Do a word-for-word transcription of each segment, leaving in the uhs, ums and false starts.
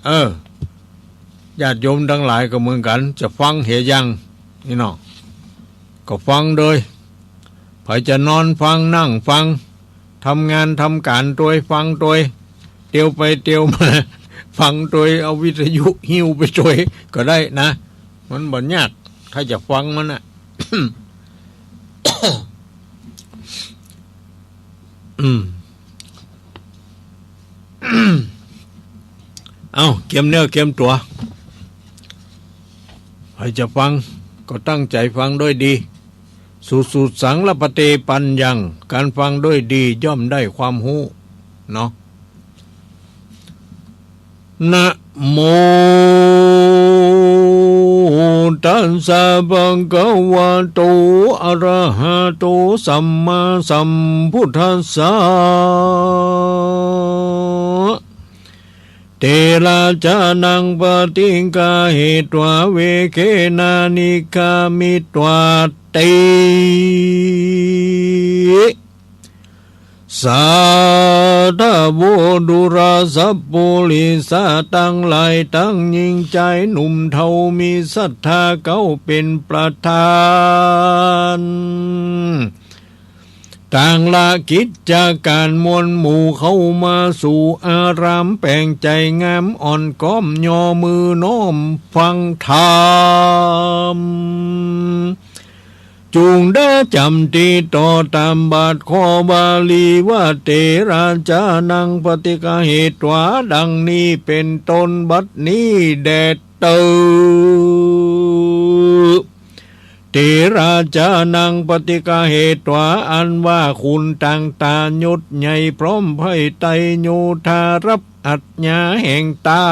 เออ ญาติโยมตังหลายก็เหมือนกั๋น จะฟังเหียยัง นี่เนาะ ก็ฟังโดย ใผจะนอนฟัง นั่งฟัง ทำงานทำก๋านโตย ฟังโตย เตียวไปเตียวมา ฟังโตย เอาวิทยุหิ้วไปโตยก็ได้นะ มันบ่ยาก ถ้าจะฟังมันน่ะ อืม เอ้า เกียมเนื้อเกียมตั๋ว ใผจะฟังก็ตั้งใจ๋ฟังโดยดี สุสุสัง ลภะเต ปัญญัง ก๋านฟังโดยดีย่อมได้ความฮู้ เนาะ นะโมตัสสะ ภะคะวะโต อะระหะโต สัมมาสัมพุทธัสสะ เตระจานัง ปะฏิกะเหตวา เวเขนะ นิกะมิตวา ติ สาธะโว ดูราสัปปุริสะตังหลาย ตังญิงจายหนุ่มเฒ่า มีศรัทธาเก้าเป๋นประธาน ต่างละกิจก๋านมวลหมู่ เข้ามาสู่อาราม แป๋งใจ๋งามอ่อนก้อม ย่อมือน้อมฟังธรรม จุ่งได้จ๋ำตี้ต่อต๋ามบาทข้อบาลีว่า เตระจานัง ปะฏิกะเหตวา ดังนี้เป๋นต้น บัดนี้แด่เต๊อะ เตระจานัง ปะฏิกะเหตวา อันว่าคุณต่างต๋ายศใหญ่ พร้อมไพร่ไตรโยธา ฮับอาญาแห่งเต๊า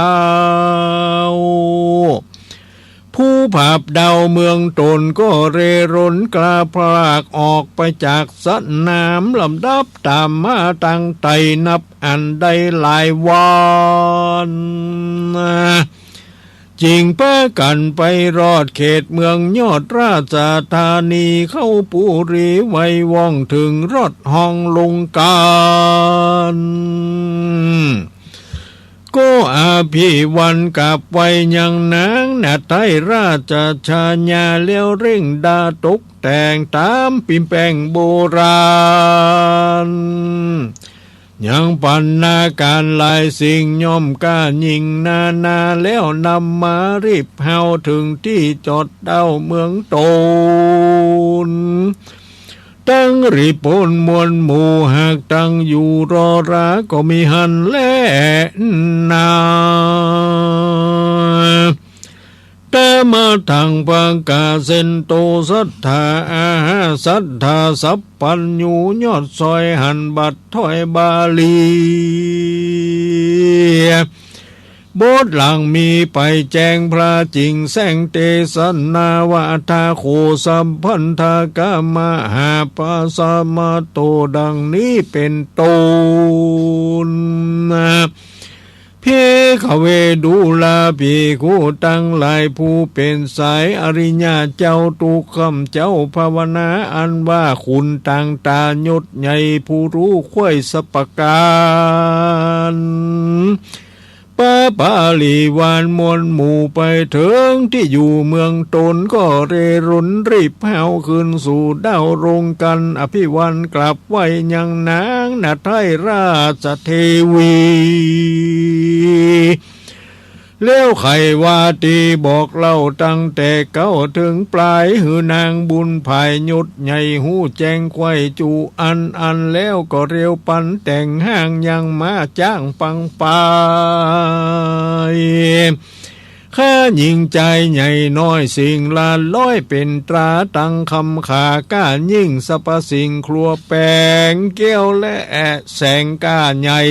ผู้ผาบเดาเมืองต๋นก็เร่รนกล้าพลากออกไปจากสนาม ลำดับต๋ามมาตังไตนับอันได้หลายวัน จึงปากั๋นไปรอดเขตเมืองยอดราชธานี เข้าปุรีไวว่อง เถิงฮอดห้องลงก๋าน ก็อภิวันกราบไหว้ยังนางนาฏไทยราชชายา แล้วเร่งดาตกแต่งต๋ามปิมแป้งโบราณ ยังปัณณาก๋านหลายสิ่ง ย่อมก้ายิ่งนานา แล้วนำมารีบเฮาเถิงตี้จอดเด้าเมืองต๋น ตังรีบปนมวลหมู่ หากตังอยู่รอราก็มิหั้นแลนา ตะมะทังปะกาเสนโต สัตถาอาหาสัตถาสัพพัญญู ยอดซอยหันบัดถ้อยบาลี บทหลังมีไปแจ้งพระจิ่งแสงเตสนาว่า อัฏฐาโข สัพพันธกะมหาปสมะโต ดังนี้เป๋นต้น ภิกขเว ดูราภิกขุตังหลาย ผู้เป๋นสายอริยะเจ้า ตุ๊กขำเจ้าภาวนา อันว่าคุณต่างต๋ายศใหญ่ ผู้ฮู้ใคว่สรรพก๋าน ปะปริวารมวลหมู่ไปเถิงตี้อยู่เมืองต๋น ก็เร่รนรีบเฮาคืนสู่เด้าโรงก๋าน อภิวันกราบไหว้ยังนางนาฏไทยราชเทวี แล้วไขว่าตี้บอกเล่าตั้งแต่เก๊าเถิงปลาย หื้อนางบุญผายยศใหญ่ฮู้แจ้งใคว่จุอันอัน แล้วก็เร็วปันแต่งห้างยังมาจ้างปังปาย ข้าหญิงจายใหญ่น้อยสิ่งละร้อย เป๋นตราตังคำขาก้ายิ่ง สรรพสิ่งครัวแป๋งแก้วและแสงก้าใหญ่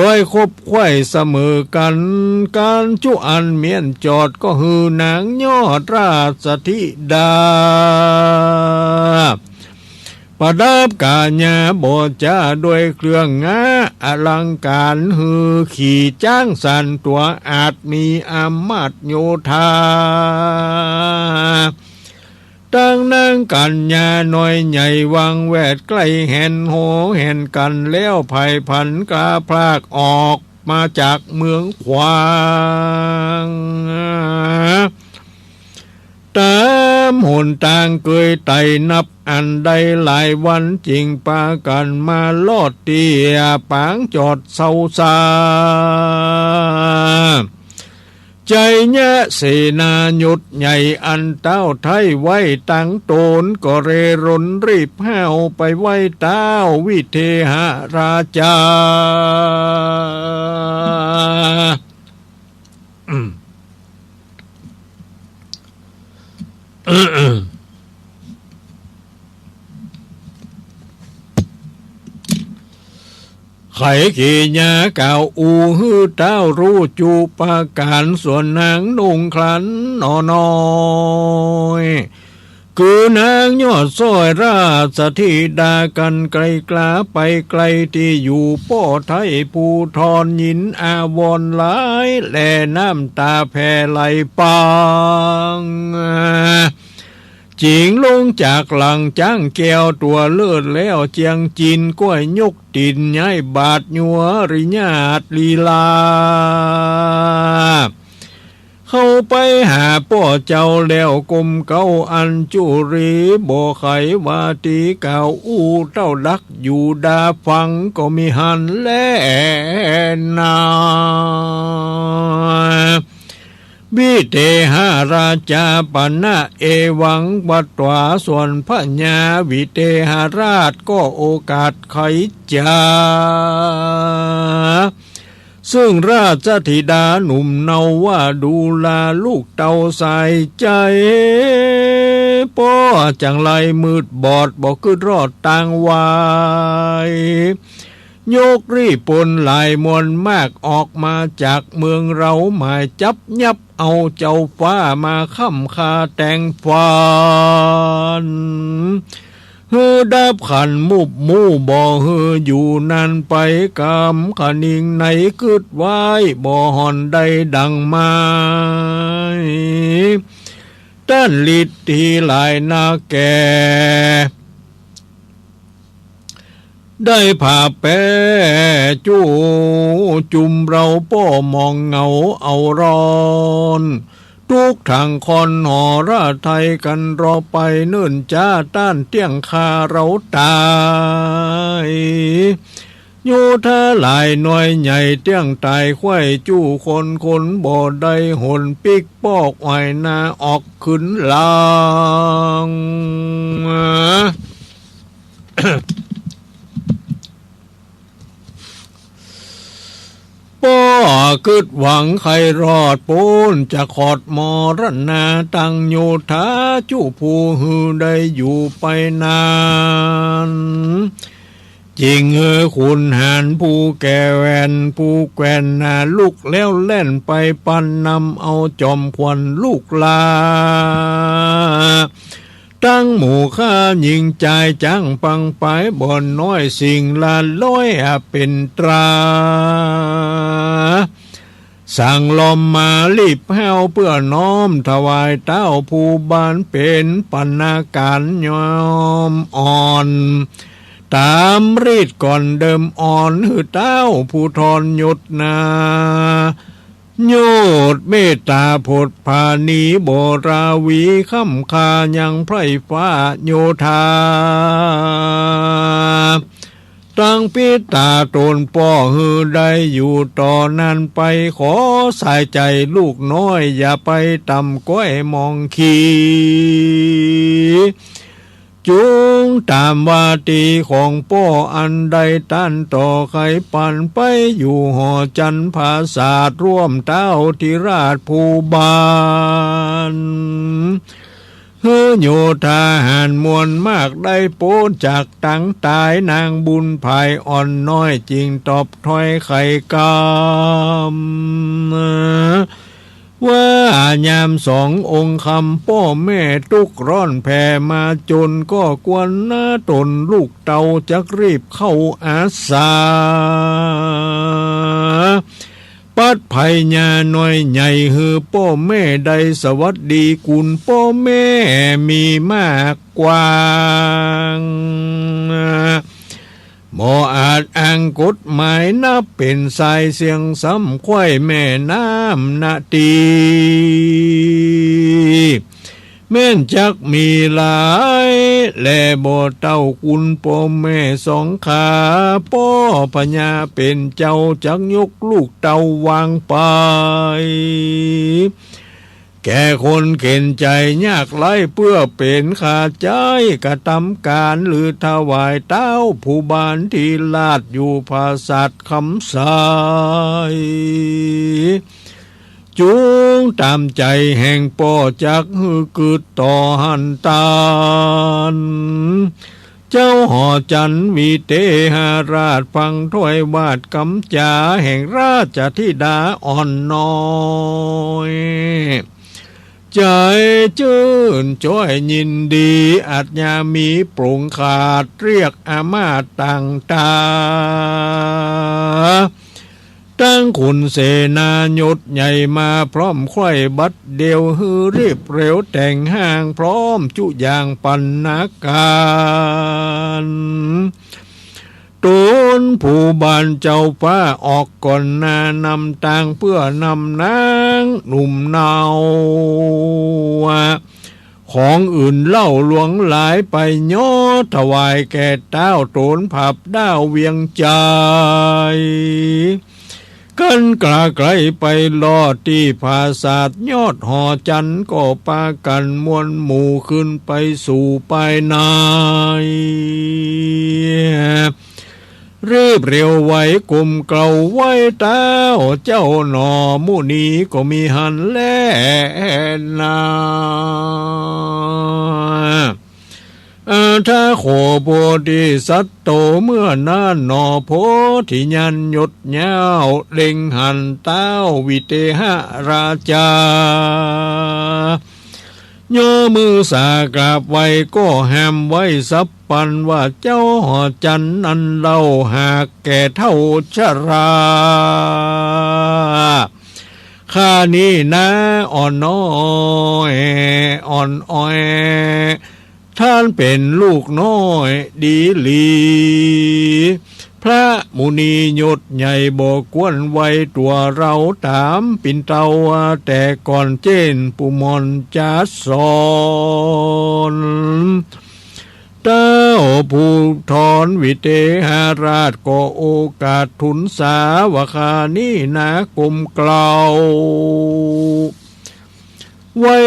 ร้อยคบไขว่เสมอกั๋น ก๋านจุอันเมี้ยนจอดก็หื้อนางยอดราชธิดา ประดับก๋าญาบอจ้าด้วยเครื่องงาอลังก๋าน หื้อขี่จ๊างสานตั๋วอาจมีอามาตย์โยธา ตังนางกัญญาน้อยใหญ่วังแวดใก้แหนหอแหนกั๋นแล้ว ไผผันกล้าพลากออก มาจากเมืองขวาง ต๋ามหนตางเกยไต่นับอันได้หลายวัน จึงปากั๋นมารอดเตี้ยปางจอดเซาซา ชัยยะเสนายศใหญ่อันเต้าไท้ไว้ตังโตน ก็เร่รนรีบห้าวไปไหว้เต้าวิเทหราชา ไขกิริยากล่าวอู้หื้อเต้าฮู้จุประก๋าน ส่วนนางนุ่งคลันหน่อน้อย คือนางยอดสร้อยราชธิดา กั๋นไกลกล้าไปไกลตี้อยู่ ป้อไท้ภูธรยินอาวรณ์หลาย แลน้ำต๋าแผ่ไหลปัง จึงลงจากหลังจ๊างแก้วตั๋วเลิศแล้ว เจียงจินก้อยยกตี๋น ย้ายบาทยัวริญาตลีลา เข้าไปหาป้อเจ้าแล้วก้มเก๊าอัญจุลี บ่ไขว่าตี้กล่าวอู้เต้าดัก อยู่ดาฟังก็มิหันแลนา วิเทหราชาปณะเอวังวัตถา ส่วนพญาวิเทหราชก็โอกาสไขจ๋า ซึ่งราชธิดาหนุ่มเนาว่า ดูราลูกเต้าสายใจ๋ ป้อจั่งไรมืดบอดบ่กึ๊ดรอดตางไหว ยกรีบปนหลายมวลมาก ออกมาจากเมืองเฮา หมายจับยับเอาเจ้าฟ้า มาค้ำคาแต่งฝัน หื้อดับขันมุบมู่ บ่หื้ออยู่นานไป กำขะนิงในกึ๊ดไว้ บ่ห่อนได้ดังหมาย ต้านฤทธิหลายนักแก่ ได้ผ่าแป้จุจุม เฮาป้อมองเหงาเอาร้อน ตุ๊กข์ทั้งค่อนหอระไทยกั๋นรอไป เนิ่นจ๊าต้านเตี้ยงฆ่าเฮาต๋าย โยธาหลายน้อยใหญ่เตี้ยงต๋าย ไขว้จู้คนคนบ่ได้หน ปิ๊กปอกอ้อยนาออกขึ้นหลัง ป้อกึ๊ดหวังใค่รอดป๊นจากขอดมรณา ตั้งโยธาจุผู้หื้อได้อยู่ไปนาน จึงหื้อขุนหารผู้แก่แว่น ผู้แกว่นหน้าลุกแล้วแล่นไป ปันนำเอาจอมขวัญลูกหล้า ตั้งหมู่ข้าหญิงจายจ๊างปังปาย บ่อนน้อยสิ่งละร้อยอะเป๋นตรา สั่งลอมมารีบห้าว เปื้อน้อมถวายเต้าผู้บาน เป๋นปัณณาก๋านยอมอ่อน ต๋ามฤทธิ์ก่อนเดิมอ่อน หื้อเต้าผู้ทรยศนา ยอดเมตต๋าผดผานี บราวีค้ำคายังไพร่ฟ้าโยธา ตั้งปิดต๋าต๋นป้อหื้อได้อยู่ต่อนานไป ขอสายใจ๋ลูกน้อยอย่าไปต่ำก้อยมองขี จุ่งต๋ามวาตีของป้ออันใด ต้านต่อใค่ปันไปอยู่หอจันทร์ผาสาท ร่วมเต้าธิราชผู้บาน หื้อโยธาหารมวลมากได้ป๊นจากตังต๋าย นางบุญภายอ่อนน้อยจึงตอบถ้อยไขกำ ว่ายามสององค์คำ ป้อแม่ตุ๊กข์ร้อนแผ่มาจน ก็ควรนะต๋นลูกเต้าจักรีบเข้าอาสา ปัดภัยยาน้อยใหญ่ หื้อป้อแม่ได้สวัสดี กุณป้อแม่มีมากกว้าง บ่อาจอ้างกฎหมาย นับเป๋นสายเสี้ยงซ้ำไขว่แม่น้ำนาตี แม้นจักมีหลาย แลบ่เต้าคุณป้อแม่สองขา ป้อพญาเป๋นเจ้าจักยกลูกเต้าวางไป แก่คนเข็ญใจ๋ยากไร้ เปื้อเป๋นค่าใจ๊กระตำก๋าน หรือถวายเต้าผู้บานตี้ราชอยู่ผาสาทคำใส จุ่งต๋ามใจ๋แห่งป้อจักหื้อกืดต่อหันตาน เจ้าหอจันทร์วิเตหราชฟังถ้อยวาดกำจ๋าแห่งราชธิดาอ่อนน้อย ใจ๋จื้นจ้อยยินดี อาจยามีปรงขาดเรียกอามาตย์ต่างต๋า ตึงขุนเสนายศใหญ่มาพร้อมไขว่บัดเดี่ยว หื้อรีบเร็วแต่งห้างพร้อมจุอย่างปันนาก๋าน ต๋นผู้บานเจ้าฟ้าออกก่อนหน้านำตาง เปื้อนำนางหนุ่มเนา ของอื่นเล่าหลวงหลายไปยอดถวายแก่เต้า ต๋นผับด้าวเวียงใจ๋ กั๋นกล้าใก้ไปรอดตี้ผาสาทยอดหอจันทร์ ก็ปากั๋นมวลหมู่ขึ้นไปสู่ภายใน รีบเร็วไวกลมเกลาไว้เต้า เจ้าหนอมุนีก็มีหั้นแลนา อัฏฐะโข โพธิสัตโต เมื่อนั้นหนอ โพธิญาณยศยาว เล็งหันเต้าวิเตหราชา ยอมือสากราบไหว้ ก็แหมไหว้สัพพันว่า เจ้าหอจันทร์นั้นเล่าหากแก่เฒ่าชรา ข้านี้นาอ่อนน้อย อ่อนอ้อย ต้านเป๋นลูกน้อยดีหลี พระมุนียศใหญ่บ่ควรไหว้ตั๋วเฮา ต๋ามปิ่นเต้าแต่ก่อน เจ้นผู้หม่อนจะสอน เต้าผู้ถอนวิเตหราช ก็โอกาสทูลสาว่า ข้านี้นากลมเกลา วัย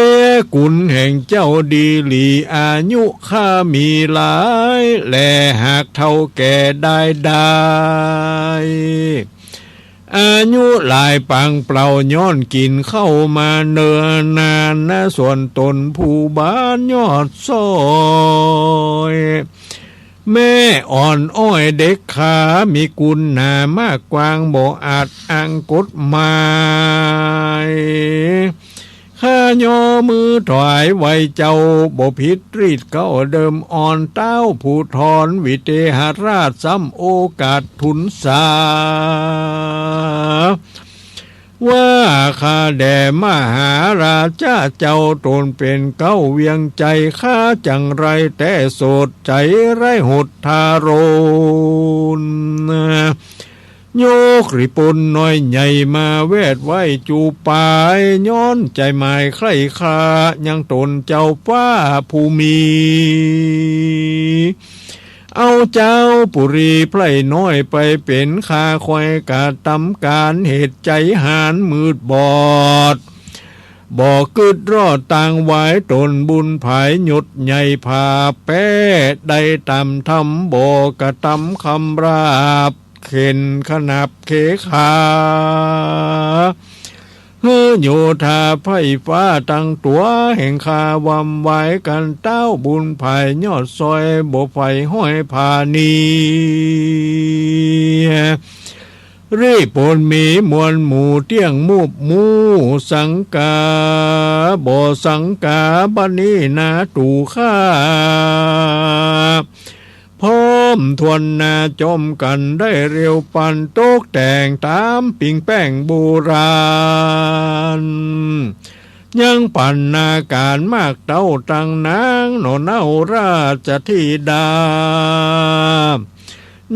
กุลแห่งเจ้าดีหลี อายุข้ามีหลาย แลหากเฒ่าแก่ได้ได้ อายุหลายปางเปล่า ย้อนกิ๋นข้าวมาเนิ่นนานนา ส่วนต๋นผู้บานยอดซ้อย แม่อ่อนอ้อยเด็กขา มีกุณหนามากกว้าง บ่อาจอ้างกฎหมาย ข้ายอมือถวายไหว้เจ้า บ่ผิดรีตเก๊าเดิมอ่อน เต้าผู้ถอนวิเตหราช ซ้ำโอกาสทูลสา ว่าข้าแด่มหาราชาเจ้า ต๋นเป๋นเก๊าเวียงใจ๋ ข้าจักไรแต่โสดใจ๋ไร้หดทารุณ ยกริปุณน้อยใหญ่มาแวดไหว้จู๋ปาย ย้อนใจ๋หมายใคร่ครา ยังต๋นเจ้าฟ้าผู้มี เอาเจ้าปุรีไพร่น้อยไปเป๋นข้า คอยกระตำก๋านเหตุใจ๋หาญมืดบอด บ่กึ๊ดรอดตางวาย ต๋นบุญผายยศใหญ่ผ่าแป๊ ได้ต๋ามธรรมบ่กระตำคำราบ เข็ญขนาบเขขา หื้อโยธาไพร่ฟ้าตังตั๋ว แห่งข้าหว่ำไหวกั๋น เต้าบุญผายยอดซ้อย บ่ใฝ่ห้อยผานี รีบปนมีมวลหมู่เตี้ยงมูบหมู่สังกา บ่สังกาบัดนี้นาตู่ข้า พร้อมถ้วนหน้าจอมกั๋นได้เร็วปัน ตกแต่งต๋ามปิงแป้งโบราณ ยังปันนาก๋านมากเต้าตังนางหนอเน่าราชธิดา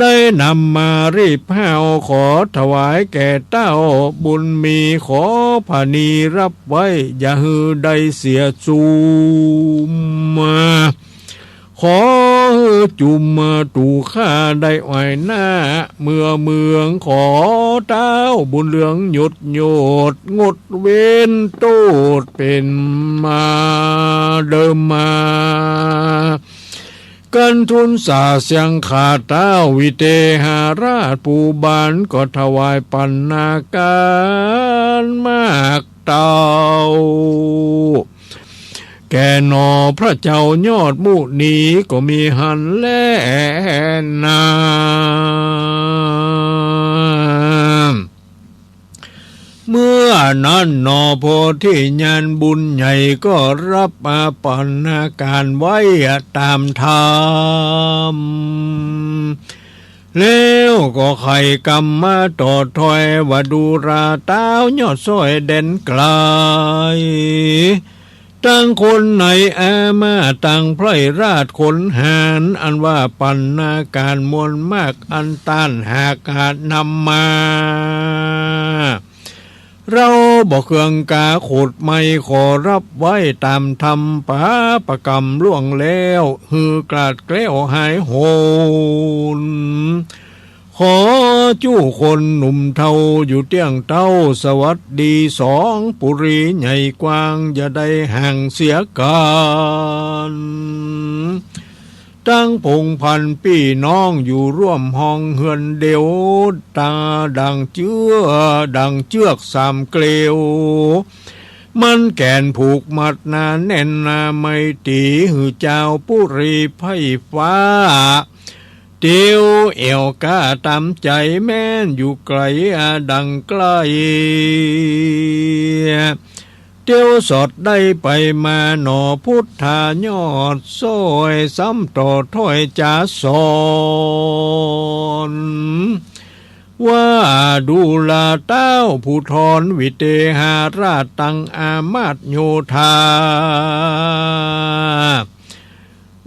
ได้นำมารีบห้าว ขอถวายแก่เต้าบุญมี ขอผนีรับไว้ อย่าหื้อได้เสียสูม ขอหื้อจุมตู่ข้าได้ไหว้หน้า เมื่อเมืองขอเต้าบุญเรืองหยดหยด งดเว้นโต้ษเป๋นมาเดิมมา กันทูลสาเสียงข้าเต้าวิเตหราชผู้บาน ก็ถวายปัณณาการมากเต้า แก่หนอพระเจ้ายอดมุนีก็มีหั้นแลนา เมื่อนั้นหนอโพธิญาณบุญใหญ่ก็รับอาปัณณาการไว้ต๋ามธรรม แล้วก็ใค่กำมาต่อถ้อยว่า ดูราต้าวยอดซ้อยแดนไกล ตังคนในอามาตย์ ตังไพร่ราชขนหาร อันว่าปัณณาการมวลมาก อันต้านหากนำมา เฮาบ่เคืองกาขดไม ขอรับไว้ต๋ามธรรม ปาปกรรมล่วงแล้ว หื้อกลาดแคล้วหายโหน ขอจู้คนหนุ่มเฒ่าอยู่เตี้ยงเต๊า สวัสดีสองปุรีใหญ่กว้าง อย่าได้ห่างเสียกั๋น ตังผงพันปี้น้องอยู่ร่วมห้องเฮือนเดียว ตาดั่งเจื้อ ดั่งเจื้อกสามเกลียว มันแก๋นผูกมัดหนาแน่นนา ไมตรีหื้อจาวปุรีไพร่ฟ้า เตียวแอ่วก้าต๋ามใจ๋ แม้นอยู่ไก๋อาดั่งใก้ เตียวสอดได้ไปมาหนอพุทธายอดซ้อย ซ้ำต่อถ้อยจ๋าสอน ว่าดูราต้าวผู้ทอนวิเตหราชตังอามาตย์โยธา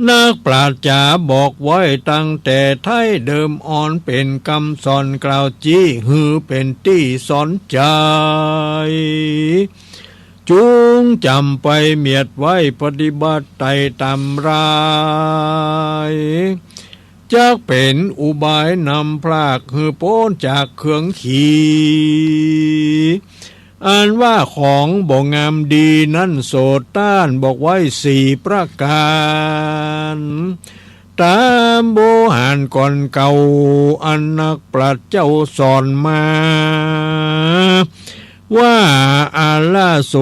นักปราชญ์จ๋าบอกไว้ตั้งแต่ไท้เดิมอ่อน เป๋นกำสอนกล่าวจี้ หื้อเป๋นตี้สอนใจ๋ จุ่งจ๋ำไปเมียดไว้ ปฏิบัติไต่ต๋ามราย จักเป๋นอุบายนำพราก หื้อป๊นจากเคืองขี อันว่าของบ่งามดีนั้น โสตต้านบอกไว้สี่ประก๋าน ต๋ามโบราณก่อนเก่า อันนักปราชญ์เจ้าสอนมา ว่าอาลาโส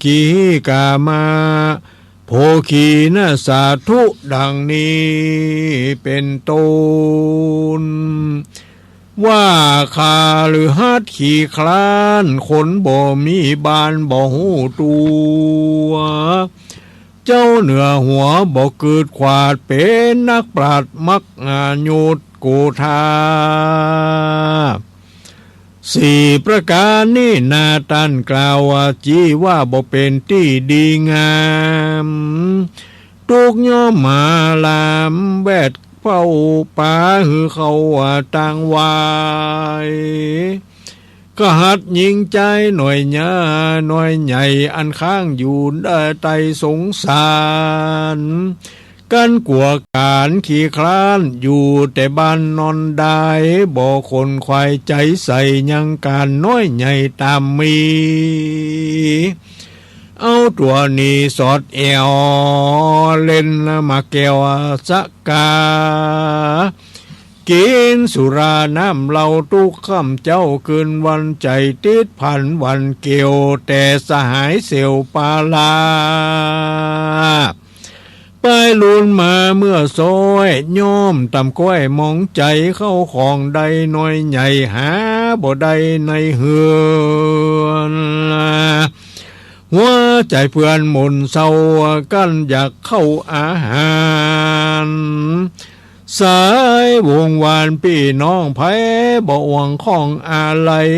ขีหิกามา โภคีนะสาธุ ดั่งนี้เป๋นต้น ว่าคฤหัสถ์ขี้คร้าน คนบ่มีบ้านบ่ฮู้ตั๋ว เจ้าเหนือหัวบ่เกิดขวาด เป๋นนักปราชญ์มักอายุตโกธา สี่ประก๋านนี้นา ต้านกล่าวว่า จี้ว่าบ่เป๋นตี้ดีงาม ตุ๊กย่อมมาลามแวดเฝ้าป๋า หื้อเขาว่าตางวาย กษัตริย์ญิงจายหน่อยหญ้าหน่อยใหญ่ อันค้างอยู่ใต้สงสาร กั๋นกั๋วก๋านขี้คร้าน อยู่แต่บ้านนอนดาย บ่ขนขวายใจ๋ใส่ยังก๋านน้อยใหญ่ต๋ามมี เอาตั๋วหนีสอดแอ่ว เล่นหมากแก้วสะกา กิ๋นสุราน้ำเหล้าตุ๊กค่ำเจ๊า คืนวันใจ๋ติดผันวันเกี่ยว แต่สหายเสี่ยวปาลา ไปลูนมาเมื่อซ้อย ย่อมต่ำก้อยมองใจ๋เข้าของได้น้อยใหญ่ หาบ่ได้ในเฮือน หัวใจ๋เปื้อนหม่นเศร้า กั๋นอยากเข้าอาหาร สายวงวานปี้น้องไผบ่อ่วงข้องอาลัย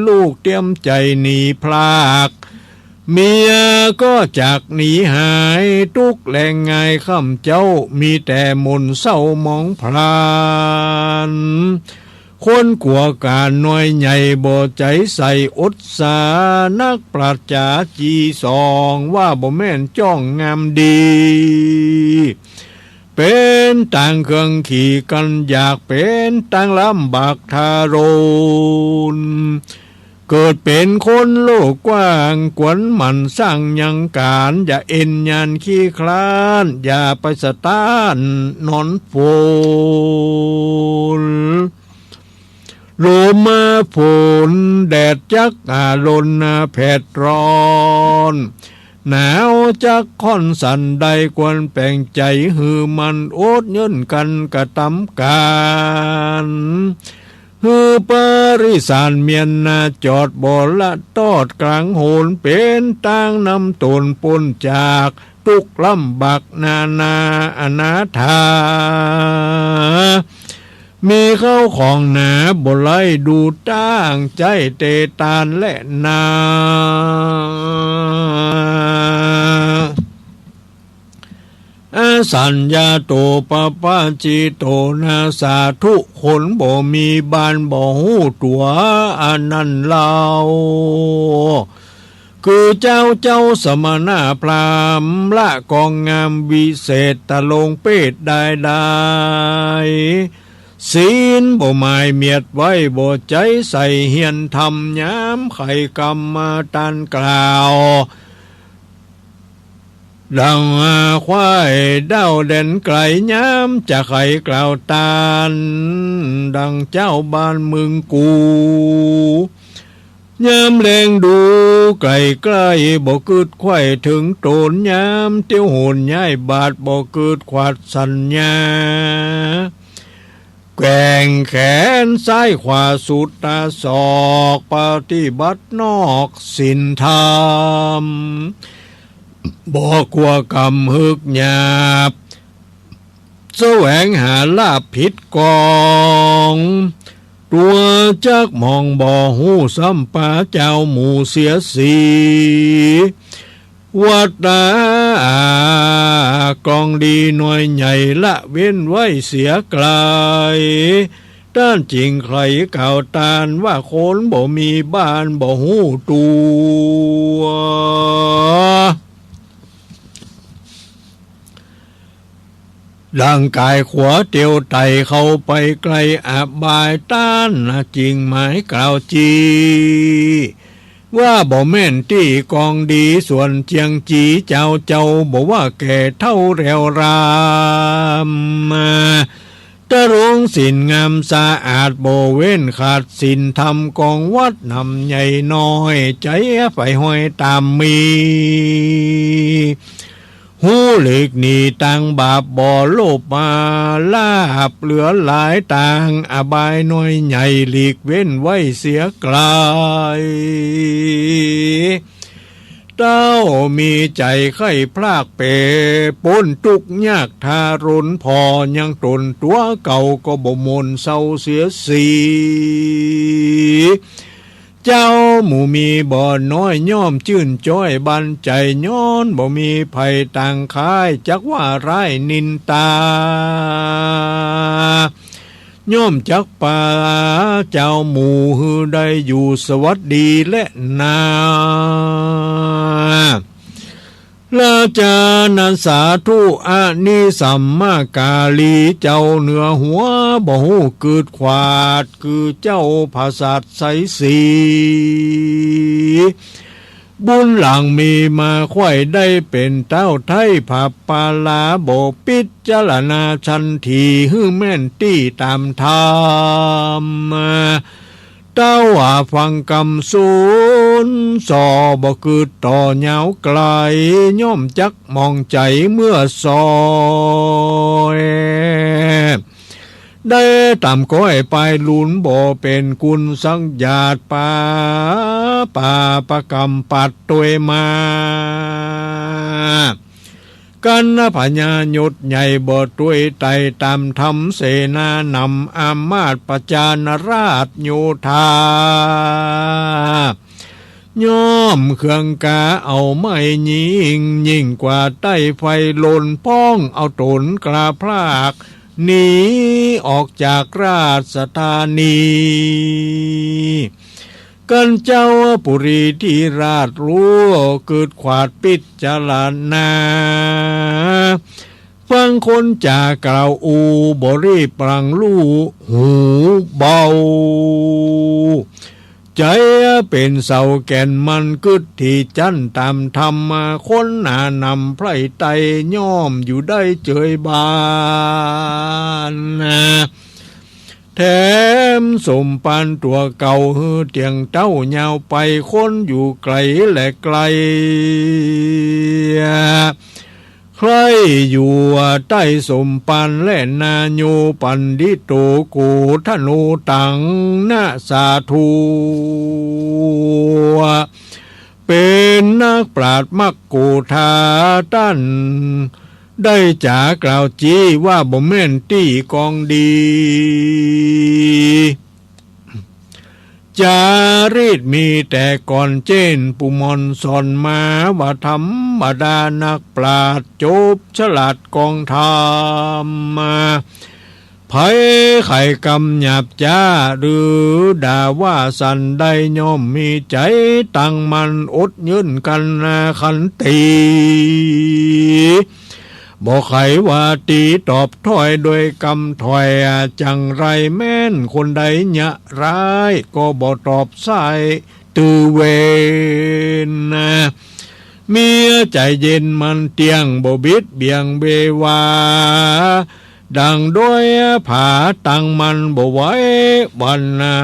ลูกเตียมใจ๋หนีพราก เมียก็จักหนีหาย ตุ๊กข์แลง่ายค่ำเจ๊า มีแต่หม่นเศร้าหมองพลัน คนกั๋วก๋านน้อยใหญ่ บ่ใจ๋ใส่อดสา นักปราชญ์จี๋สอง ว่าบ่แม่นจ้องงามดี เป๋นตางเคืองขี่กั๋นอยาก เป๋นตางลำบากทารุณ เกิดเป๋นคนโลกกว้าง ควรหมั่นสร้างยังก๋าน อย่าเอ็นยานขี้คลาน อย่าไปสะต๊านนอนฝน ลมมาฝนแดดจักอาลนนาแผดร้อน หนาวจักค่อนสันใด ควรแป๋งใจ๋หื้อมัน อดเยิ้นกั๋นกระตำก๋าน หื้อปริสานเมียนนาจอด บ่ละตอดก๋างหน เป๋นตางนำต๋นป๊นจาก ตุ๊กข์ลำบากนานาอนาถา มีเข้าของหนาบ่ไหล้ ดูตั้งใจ๊เตตานแลนา อสัญญาโต ปปาจิโต นา สาธุ คนบ่มีบ้านบ่ฮู้ตั๋ว อันนั้นเล่า คือเจ้า เจ้าสมณะพราหมณ์ ละกองงามวิเศษ ตะลงเพศได้ได้ ศีลบ่หมายเมียดไว้ บ่ใจ๋ใส่เฮียนธรรม ยามใค่กำมาตานกล่าว ดังควายเด้าแดนไก๋ ยามจะใค่กล่าวตาน ดังเจ้าบ้านเมืองกู ยามแลดูใก้ใกล้ บ่กึ๊ดใค่เถิงต๋น ยามเตียวหนย้ายบาท บ่กึ๊ดขวาดสัญญา แกว่งแขนซ้ายขวาสุดต๋าศอก ปฏิบัตินอกศีลธรรม บ่กั๋วกำเหิกหยาบ แสวงหาลาภผิดกอง ตั๋วจักหมองบ่ฮู้ซ้ำปาเจ้าหมู่เสียสี วัตตะกองดีน้อยใหญ่ ละเว้นไว้เสียไกล ต้านจึงใค่กล่าวตาน ว่าคนบ่มีบ้านบ่ฮู้ตั๋ว ดังก๋ายขัวเตียวไต่เข้าไปไกลอบาย ต้านจึงหมายกล่าวจี ว่าบ่แม่นตี้กองดี ส่วนเจียงจีเจ้า เจ้าบ่ว่าแก่เฒ่าแรวรำ ตรงศีลงามสะอาด บ่เว้นขาดศีลธรรม กองวัดนำใหญ่น้อย ใจ๋ใฝ่ห้อยต๋ามมี ฮู้หลีกหนีตางบาป บ่โลภมาลาภเหลือหลาย ตางอบายน้อยใหญ่ หลีกเว้นไว้เสียไกล เต้ามีใจ๋ใค่พลากเป๋ ป๊นตุ๊กข์ยากทารุณ ผ่อยังต๋นตั๋วเก่า ก็บ่หม่นเศร้าเสียสี เจ้าหมู่มีบ่น้อย ย่อมจื้นจ้อยบันใจ๋ ย้อนบ่มีภัยตางคาย จักว่าร้ายนินตา ย่อมจักปาเจ้าหมู่ หื้อได้อยู่สวัสดีแลนา ราชานั้นสาธุ อนิสัมมากาลี เจ้าเหนือหัวบ่ฮู้กึ๊ดขวาด คือเจ้าผาสัตว์ไสสี บุญหลังมีมาใค่ได้เป๋นเต้าไท้ ผาปาลาบ่ปิจารณาชันถี หื้อแม่นตี้ต๋ามธรรม เต้าว่าฟังกำสอนส่อ บ่กึ๊ดต่อยาวไกล ย่อมจักหมองใจ๋เมื่อซอย ได้ต๋ามก้อยปายลุน บ่เป๋นกุณสังยาตปา ปาปกรรมปัดตวยมา กัณฑ์พญายศใหญ่ บ่ตวยไต่ต๋ามธรรม เสนานำอามาตย์ประจานราชโยธา ย่อมเคืองกาเอาไม้ยิง ยิ่งกว่าใต้ไฟลน ป้องเอาต๋นกล้าพราก หนีออกจากราชธานี กันเจ้าปุรีธิราชฮู้ กึ๊ดขวาดพิจารณา ฟังคนจ๋ากล่าวอู้ บ่รีบปรังลู่ หูเบา ใจ๋เป๋นเสาแก่นมั่น กึ๊ดตี้จั๊นต๋ามธรรม คนหนานำไพร่ไต้ ย่อมอยู่ได้เจยบาน แถมสมภารตั๋วเก่า หื้อเตี้ยงเต๊ายาวไป คนอยู่ไก๋และใก้ ใค่อยู่ใต้สมภารแลนาโย ปัณฑิโตโกธโน ตังนะสาธุ เป๋นนักปราชญ์มัคโกธา ต้านได้จ๋ากล่าวจี้ ว่าบ่แม่นตี้กองดี จารีตมีแต่ก่อนเจ๊น ปู่หม่อนสอนมาว่าธรรมดา นักปราชญ์จบฉลาดกองธรรม ใผใค่กำหยาบจ๊า หรือด่าว่าสันใด ย่อมมีใจ๋ตั้งมั่น อดยืนกัณหาขันติ บ่ใค่ว่าตี๋ตอบถ้อยโดยกำถ้อย จั่งไรแม้นคนใดยะร้าย ก็บ่ตอบส่าย ตื้อเวน มีใจ๋เย็นมั่นเตี้ยง บ่บิดเบี่ยงเบวา ดั่งโดยผาตั้งมั่น บ่ไหวหวั่นหนา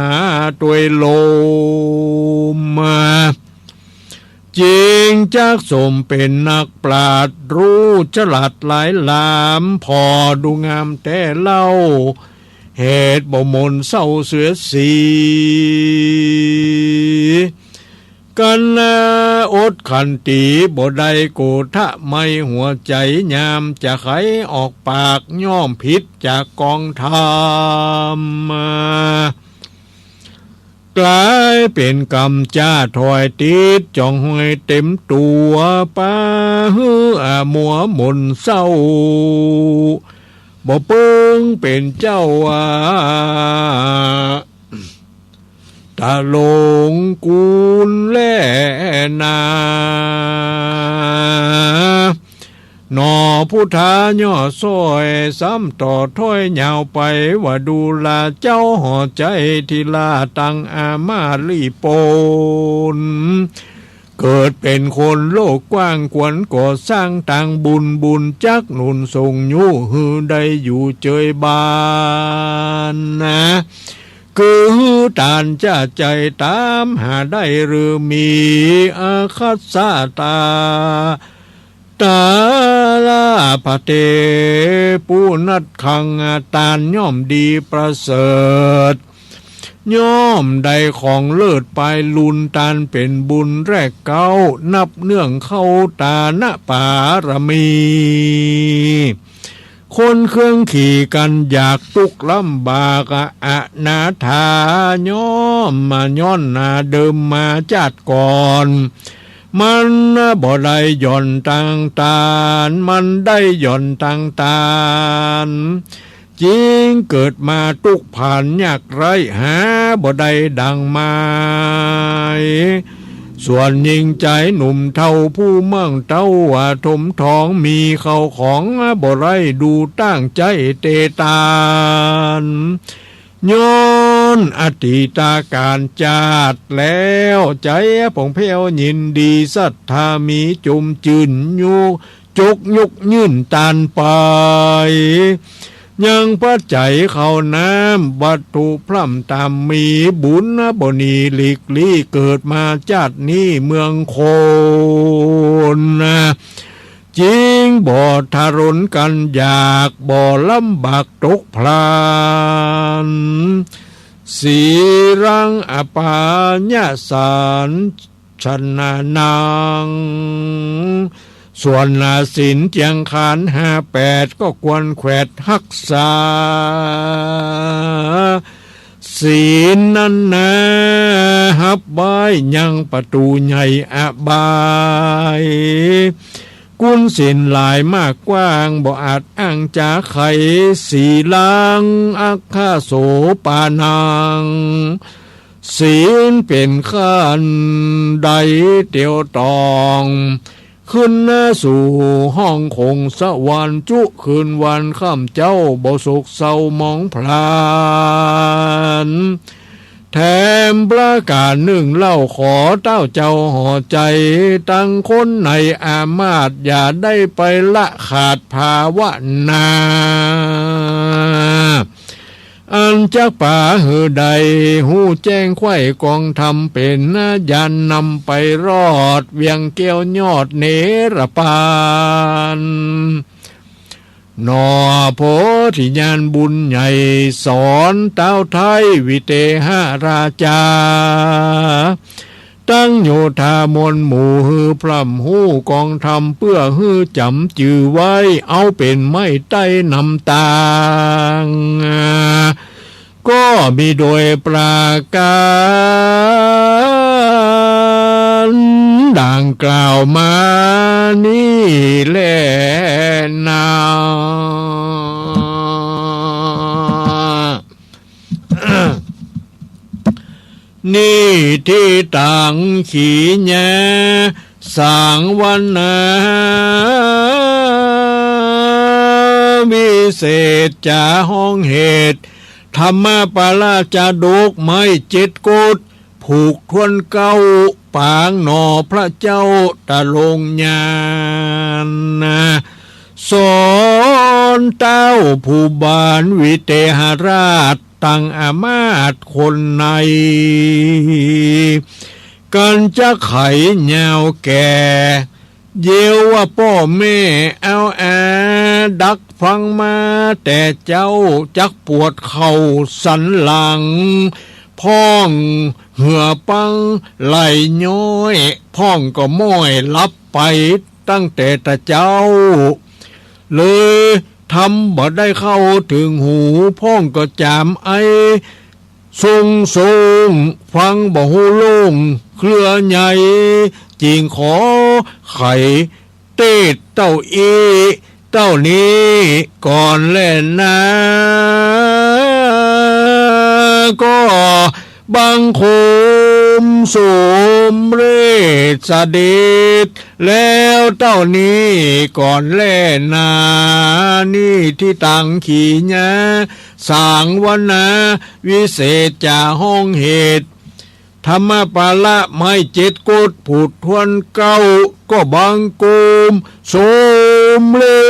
ตวยลม จิ่งจักสมเป๋นนักปราชญ์ ฮู้ฉลาดหลายหลาม ผ่อดูงามแต๊เล่า เหตุบ่หม่นเศร้าเสียสี กัณหาอดขันติบ่ได้ โกธะไม้หัวใจ๋ยาม จะไขออกปากย่อมผิดจากกองธรรม ก๋ายเป๋นกำจ๊าถ้อยติด จ๋องห้อยเต๋มตั๋ว ปาหื้ออามัวหม่นเศร้า บ่เปิงเป๋นเจ้าอา ตะหลงกูลแลนา หนอผู้ท้าย่อซ้อย ซ้ำต่อถ้อยยาวไป ว่าดูราเจ้าห่อใจ๋ ธิราตังอามาลีปน เกิดเป๋นคนโลกกว้าง ควรก่อสร้างตางบุญ บุญจักหนุนส่งยุ หื้อได้อยู่เจยบานนา คือหื้อตานจะใจ๋ต๋ามหาได้ หรือมีอาคัสสะตา ตาลาภะเต ผู้นัดขังตานย่อมดีประเสริฐ ย่อมได้ของเลิศปายลุน ตานเป๋นบุญแรกเก๊า นับเนื่องเข้าตานปารมี คนเคืองขี่กันอยากตุ๊กข์ลำบาก อนาถาย่อมมาย้อนนาเดิมมาจาติก่อน มันบ่ได้หย่อนตางตาน มันได้หย่อนตางตาน จิ่งเกิดมาตุ๊กข์ผ่านยากไร้ หาบ่ได้ดั่งหมาย ส่วนญิงจายหนุ่มเฒ่าผู้มั่งเต้า ถมทองมีเข้าของ บ่ได้ดูตั้งใจ๋เตตาน ย้อนอดีตก๋านจาติแล้ว ใจ๋ผ่องแผ้วยินดี ศรัทธามีจุมจื้นยุ จกยกยื่นตานไป ยังปัจจัยข้าวน้ำวัตถุพร่ำตามมี บุญบ่หนีหลีกลี้ เกิดมาจาตินี้เมืองคน จิ่งบ่ทรนกันอยาก บ่ลำบากตกพราน สีลังอปายะสัน ชนะนัง ส่วนศีลเจียงคานห้าแปด ก็ควรแขวดฮักษา ศีลนั้นนา ฮับไว้ยังประตู๋ใหญ่อบาย กุนศีลหลายมากกว้าง บ่อาจอ้างจ๋าไข สีลัง อัคคโสปานัง ศีลเป๋นขั้นไดเตียวตอง ขึ้นหน้าสู่ห้องคงสวรรค์ จุคืนวันค่ำเจ๊า บ่โศกเศร้าหมองพลาน แถมประก๋านนึ่งเล่า ขอเต้าเจ้าห่อใจ๋ ตังคนในอามาตย์ อย่าได้ไปละขาดภาวนา อันจักปาหื้อได้ ฮู้แจ้งไขว้กองธรรม เป๋นญาณนำไปรอด เวียงแก้วยอดเนรปาน หน่อโพธิญาณบุญใหญ่ สอนเต้าไท้วิเตหราชา ตังโยธามวลหมู่ หื้อพร่ำฮู้กองธรรม เปื้อหื้อจ๋ำจื้อไว้ เอาเป๋นไม้ใต้นำตาง ก็มีโดยประก๋านดังกล่าวมานี้แลนา นี้ตี้ตังขีญา สังวนา วิเศษจ๋าฮ้องเหตุ ธรรมปาละจาดก ไม้เจ็ดกฎ ผูกถ้วนเก้า ปางหน่อพระเจ้าตะลงญาณ สอนเต้าผู้บานวิเตหราช ตังอามาตย์คนใน กันจักไขยาวแก่ เยียวว่าป้อแม่เอาอาดักฟังมาแต่เจ๊า จักปวดเข่าสันหลัง พ่องเหื่อปังไหล่ย้อย พ่องก็ม้อยหลับไปตั้งแต่ตะเจ๊า เลยทำบ่ได้เข้าเถิงหู พ่องก็จ๋ามไอ ซุงซุง ฟังบ่ฮู้โล่งเครือใหญ่ จึงขอไขเตศน์เต้าอี้เต้านี้ก่อนแลนา ก็บังคมสมเร็จเสด็จแล้วเต้านี้ก่อนแลนา นี้ตี้ตังขีญา สังวนา วิเศษจ๋าฮ้องเหตุ ธรรมปาละไม้เจ็ดกฎ ผูกถ้วนเก้า ก็บังคมสมเร็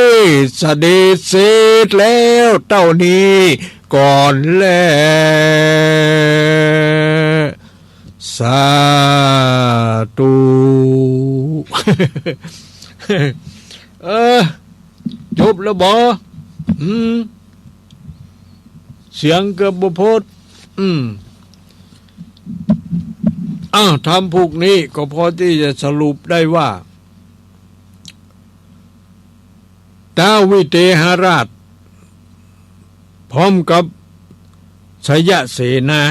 จเสด็จเสร็จแล้วเต้านี้ก่อนแล สาธุ เออ จบแล้วบ่ อืม เสียงเกือบบ่พอด อืม อ้าว ธรรมผูกนี้ก็พอตี้จะสรุปได้ว่า ท้าววิเตหราช พร้อมกับชยเสนา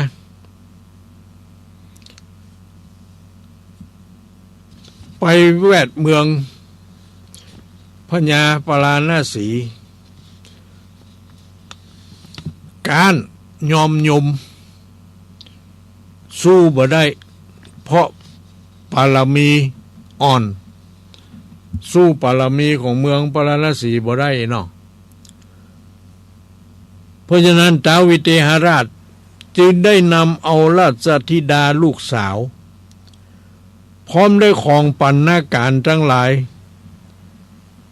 ไปแวดเมืองพญาปาราณสี ก๊านยอมยม สู้บ่ได้ เพราะปารมีอ่อน สู้ปารมีของเมืองปาราณสีบ่ได้เนาะ เพราะฉะนั้นท้าววิเตหราชจึงได้นำเอาราชธิดาลูกสาว พร้อมด้วยของบรรณาการทั้งหลาย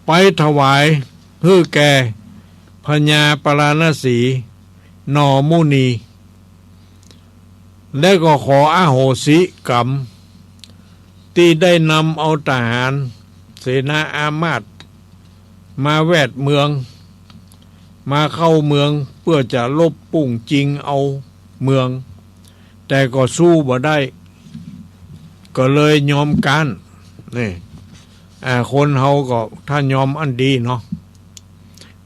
ไปถวายหื้อแก่พญาปาราณสีหน่อมุนี และก็ขออโหสิกรรม ตี้ได้นำเอาทหารเสนาอามาตย์มาแวดเมือง มาเข้าเมืองเพื่อจะลบปุ้งจิงเอาเมือง แต่ก็สู้บ่ได้ ก็เลยยอมก๊าน นี่ อ่า คนเฮาก็ถ้ายอมอันดีเนาะ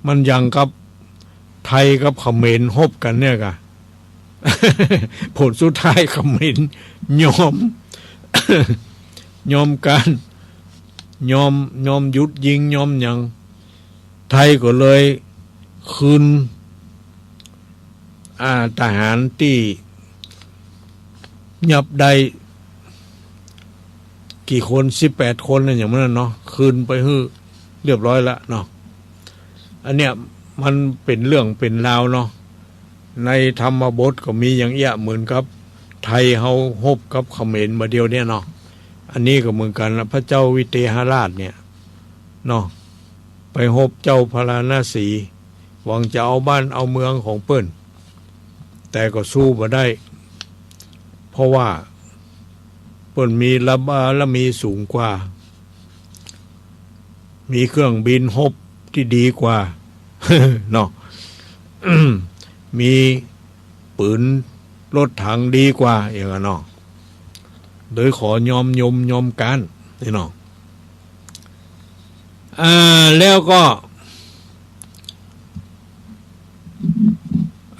มันอย่างกับไทยกับเขมรฮบกั๋นเนี่ยก่ะ ผลสุดท้ายเขมรยอม ยอมก๋าน ยอม ยอมหยุดยิง ยอมหยัง ไทยก็เลยคืน อ่า ทหารตี้ยับได้กี่คน สิบแปดคนน่ะ อย่างนั้นเนาะ คืนไปหื้อเรียบร้อยละเนาะ อันเนี้ยมันเป๋นเรื่องเป๋นราวเนาะ ในธรรมบทก็มีอย่างเอี้ย เหมือนกับไทยเฮารบกับเขมรบ่าเดี่ยวเนี่ยเนาะ อันนี้ก็เหมือนกั๋นละ พระเจ้าวิเทหราชเนี่ยเนาะ ไปรบเจ้าพาราณสี หวังจะเอาบ้านเอาเมืองของเปิ้น แต่ก็สู้บ่ได้ เพราะว่าเปิ้นมีบารมีสูงกว่า มีเครื่องบินรบที่ดีกว่า เนาะ มีปืนรถถังดีกว่า อย่างนั้นเนาะ โดยขอยอมยมยอมก๊านนี่เนาะ อ่า แล้วก็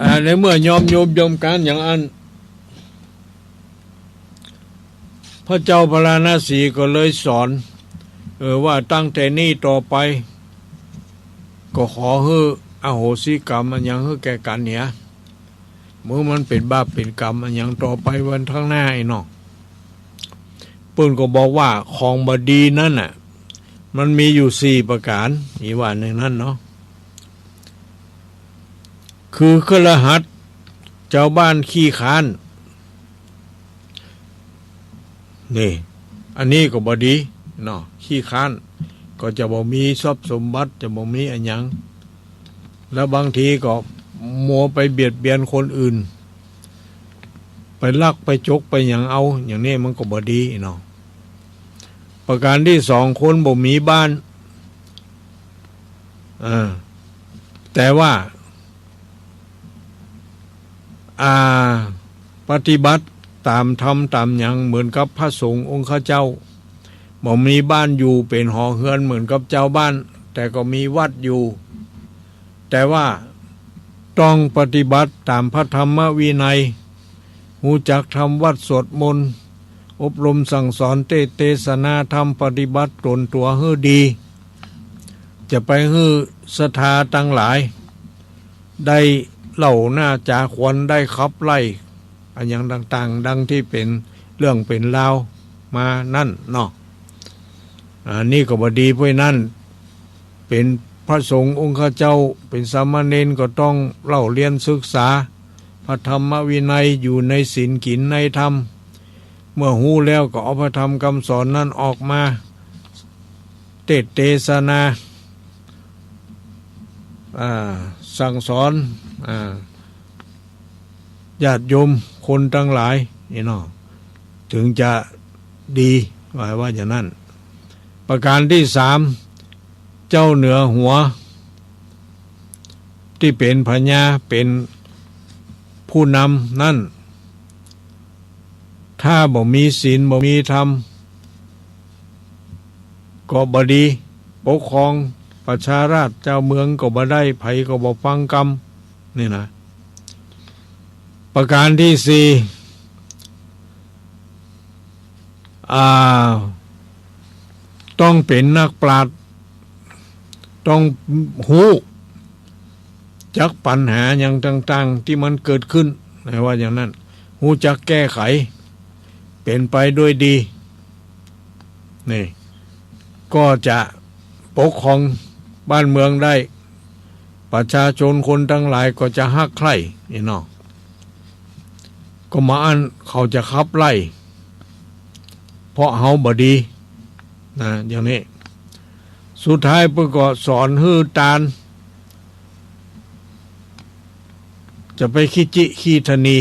อ่า ในเมื่อยอมยมยอมก๊านอย่างอั้น พระเจ้าพาราณสีก็เลยสอน เออ ว่าตั้งแต่นี้ต่อไป ก็ขอหื้ออโหสิกรรมอะหยังหื้อแก่กั๋นเหีย เมื่อมันเป๋นบาปเป๋นกรรมอะหยังต่อไปวันข้างหน้าไอ้เนาะ เปิ้นก็บอกว่าของบ่ดีนั้นน่ะ มันมีอยู่สี่ประก๋าน มีว่าอย่างนั้นเนาะ คือคฤหัสถ์ จาวบ้านขี้คร้าน นี่ อันนี้ก็บ่ดีเนาะ ขี้คร้าน ก็จะบ่มีทรัพย์สมบัติ จะบ่มีอะหยัง แล้วบางทีก็มัวไปเบียดเบียนคนอื่น ไปลักไปจกไปหยังเอา อย่างนี้มันก็บ่ดีเนาะ ประก๋านตี้สอง คนบ่มีบ้าน อ่า แต่ว่า อ่า ปฏิบัติต๋ามธรรมต๋ามหยังเหมือนกับพระสงฆ์องค์ข้าเจ้า บ่มีบ้านอยู่เป๋นหอเฮือนเหมือนกับจาวบ้าน แต่ก็มีวัดอยู่ แต่ว่าต้องปฏิบัติต๋ามพระธรรมวินัย ฮู้จักทำวัตรสวดมนต์ อบรมสั่งสอนเตสน์เตสนาธรรม ปฏิบัติต๋นตั๋วหื้อดี จะไปหื้อศรัทธาตังหลาย ได้เล่าหน้าจ๋าขวัญ ได้ขับไล่อะหยังต่างๆ ดังตี้เป๋นเรื่องเป๋นราวมานั้นเนาะ อันนี้ก็บ่ดี เพราะฉะนั้นเป๋นพระสงฆ์องค์ข้าเจ้า เป๋นสามเณรก็ต้องเล่าเรียนศึกษาพระธรรมวินัย อยู่ในศีลกิ๋นในธรรม เมื่อฮู้แล้วก็เอาพระธรรมคำสอนนั้นออกมาเตสน์เตสนา อ่า สั่งสอน อ่า ญาติโยมคนตังหลายนี่เนาะ ถึงจะดี ว่า ว่าอย่างนั้น ประก๋านตี้สาม เจ้าเหนือหัว ตี้เป๋นพญา เป๋นผู้นำนั้น ถ้าบ่มีศีล บ่มีธรรม ก็บ่ดี ปกครองประชาราษฎร์ จาวเมืองก็บ่ได้ ใผก็บ่ฟังกำ นี่นะ ประก๋านตี้สี่ อ่า ต้องเป๋นนักปราชญ์ ต้องฮู้จักปัญหาอย่างต่างๆ ตี้มันเกิดขึ้น นะ ว่าอย่างนั้น ฮู้จักแก้ไข เป๋นไปด้วยดี นี่ ก็จะปกครองบ้านเมืองได้ ประชาชนคนตังหลายก็จะฮักใคร่ นี่เนาะ ก็บ่อั้นเขาจะขับไล่ เพราะเฮาบ่ดี นะ อย่างนี้ สุดท้ายเปิ้นก็สอนหื้อตาน จะไปขี้จิขี้ถนี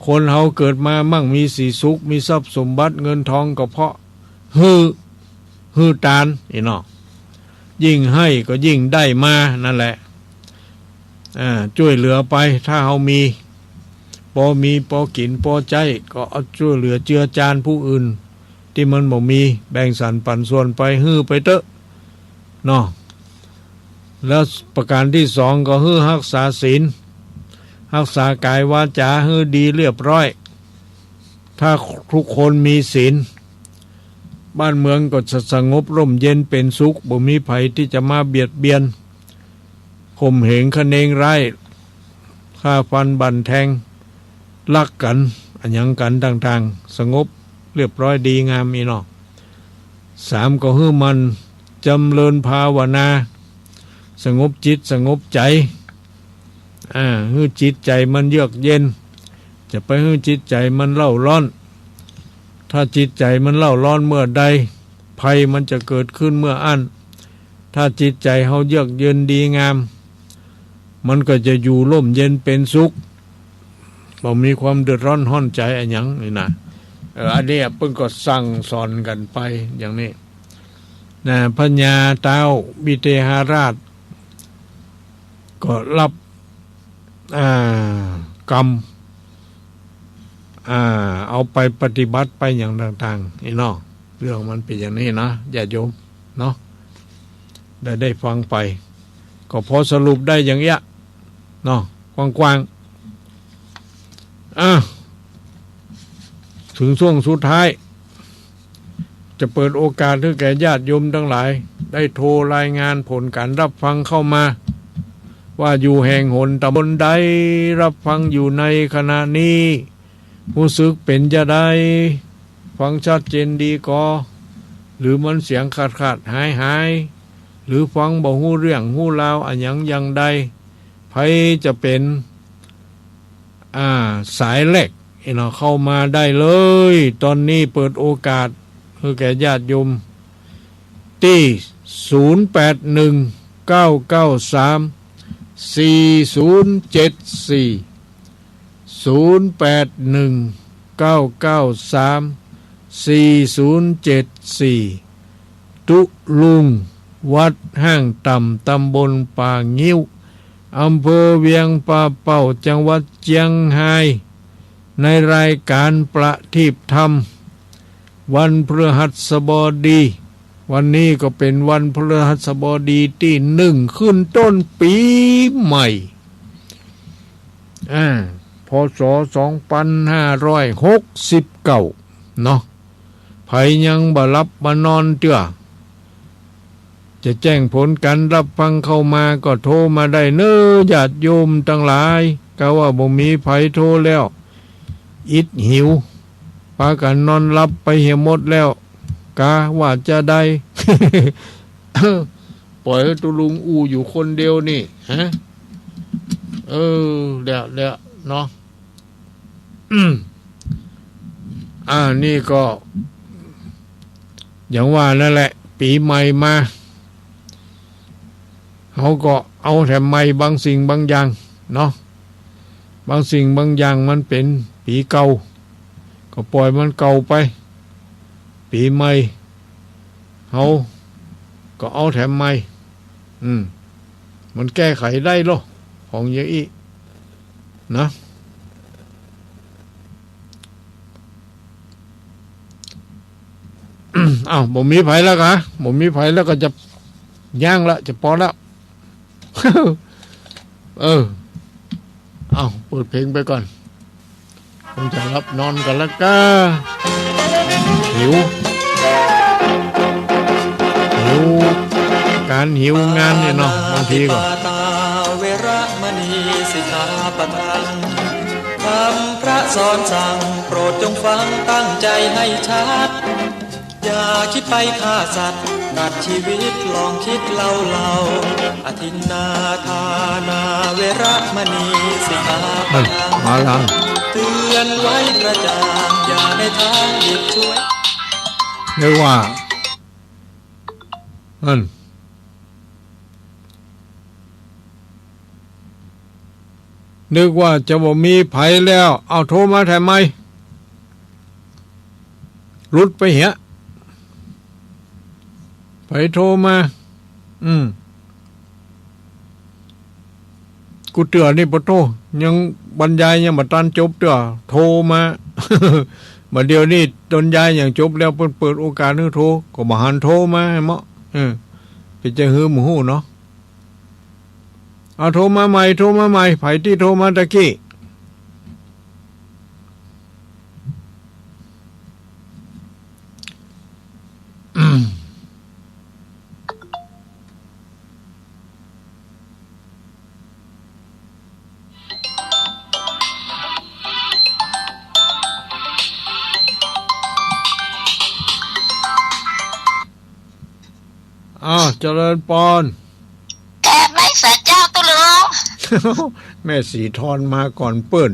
คนเฮาเกิดมามั่งมีสีสุข มีทรัพย์สมบัติเงินทองก็เพราะหื้อ หื้อตาน นี่เนาะ ยิ่งหื้อก็ยิ่งได้มานั่นแหละ อ่า จ้วยเหลือไป ถ้าเฮามี ปอมีปอกิ๋นปอใจ๊ ก็เอาจ้วยเหลือเจือจานผู้อื่น ตี้มันบ่มี แบ่งสรรปันส่วนไป หื้อไปเต๊อะ เนาะ แล้วประก๋านตี้สองก็หื้อฮักษาศีล ฮักษากายวาจ๋าหื้อดีเรียบร้อย ถ้าทุกคนมีศีล บ้านเมืองก็จะสงบร่มเย็นเป๋นสุข บ่มีใผตี้จะมาเบียดเบียน ข่มเหงคะเนงร้าย ฆ่าฟันบั่นแทง ลักกั๋น อะหยังกั๋นต่างๆ สงบเรียบร้อยดีงามอี้เนาะ สามก็หื้อหมั่นจ๋ำเริญภาวนา สงบจิตสงบใจ๋ อ่า หื้อจิตใจ๋มันเยือกเย็น จะไปหื้อจิตใจ๋มันเร่าร้อน ถ้าจิตใจ๋มันเร่าร้อนเมื่อใด ภัยมันจะเกิดขึ้นเมื่ออั้น ถ้าจิตใจ๋เฮาเยือกเย็นดีงาม มันก็จะอยู่ร่มเย็นเป๋นสุข บ่มีความเดือดร้อนฮ้อนใจ๋อะหยังนี่นะ เออ อันเนี้ยเปิ้นก็สั่งสอนกั๋นไปอย่างนี้นะ พญาต๊าววิเทหราช ก็รับ อ่า กรรม อ่า เอาไปปฏิบัติไปอย่างต่างๆ อี้เนาะ เรื่องมันเป๋นอย่างนี้นะ ญาติโยมเนาะ ได้ ได้ฟังไป ก็พอสรุปได้อย่างเนี้ยเนาะ กว้างๆ อ่ะ ถึงช่วงสุดท้าย จะเปิดโอกาสหื้อแก่ญาติโยมตังหลาย ได้โทรรายงานผลก๋านรับฟังเข้ามา ว่าอยู่แห่งหนตำบลใด รับฟังอยู่ในขณะนี้ ฮู้สึกเป๋นจาใด ฟังชัดเจนดีก่อ หรือมันเสียงขาดๆ หายๆ หรือฟังบ่ฮู้เรื่องฮู้ราวอะหยังอย่างใด ใผจะเป๋น อ่า สายแรกอี้เนาะ เข้ามาได้เลย ตอนนี้เปิดโอกาสหื้อแก่ญาติโยม ตี้ ศูนย์แปดหนึ่ง เก้าเก้าสาม สี่ศูนย์เจ็ดสี่ ศูนย์แปดหนึ่ง เก้าเก้าสาม สี่ศูนย์เจ็ดสี่ ตุ๊ลุง วัดห้างต่ำ ตำบลป่างิ้ว อำเภอเวียงป่าเป้า จังหวัดเจียงฮาย ในรายการประทีปธรรม วันพฤหัสบดี วันนี้ก็เป๋นวันพฤหัสบดีตี้หนึ่ง ขึ้นต้นปี๋ใหม่ อ่า พ.ศ. สองปันห้าร้อยหกสิบเก้า เนาะ ใผยังบ่หลับบ่นอนเตื้อ จะแจ้งผลก๋านรับฟังเข้ามาก็โทรมาได้เน้อ ญาติโยมตังหลาย กาว่าบ่มีใผโทรแล้ว อิดหิว ปากั๋นนอนหลับไปเหียหมดแล้ว กาว่าจาใด ปล่อยหื้อตุ๊ลุงอู้อยู่คนเดียวนี่ ฮะ เออ แล้ว แล้ว เนาะ อืม อ่า นี่ก็ อย่างว่านั่นแหละ ปี๋ใหม่มา เฮาก็เอาแถมใหม่บางสิ่งบางอย่างเนาะ บางสิ่งบางอย่างมันเป๋นปี๋เก่า ก็ปล่อยมันเก่าไป ปี๋ใหม่ เฮาก็เอาแถมใหม่ อืม มันแก้ไขได้ลอ ของอย่างอี้นะ อ้าว บ่มีใผแล้วกา บ่มีใผแล้วก็จะยั้งละ จะปอละ เออ อ้าว เปิดเพลงไปก่อน คงจะหลับนอนกั๋นแล้วกา หิว หิวก๋านหิวงานนี่เนาะ บางทีก็ ปาทาเวระมณีสิกขาปะทัง คำพระสอนสั่งโปรดจงฟังตั้งใจให้ชัด อย่าคิดไปฆ่าสัตว์ตัดชีวิตลองคิดเล่าๆ อทินนาทานาเวระมณีสิกขาปะทัง มาแล้ว เตือนไว้กระจ่างอย่าในทางผิดช่วย นึกว่า นั่น นึกว่าจะบ่มีใผแล้ว เอาโทรมาแถมใหม่ หลุดไปเหีย ใผโทรมา อืม กู้เตื้อนี่ปะโธ่ ยังบรรยายยังบ่ตันจบเตื้อ โทรมา บ่าเดี่ยวนี้บรรยายอย่างจบแล้ว เปิ้นเปิดโอกาสหื้อโทร ก็บ่หันโทรมาให้เหมาะ เออ เป๋นจะหื้อบ่ฮู้เนาะ เอา โทรมาใหม่ โทรมาใหม่ ใผตี้โทรมาตะกี้ อ้าว เจริญปอน แกไม่สาเจ้าตุ๊ลุง แม่สีทอนมาก่อนเปิ้น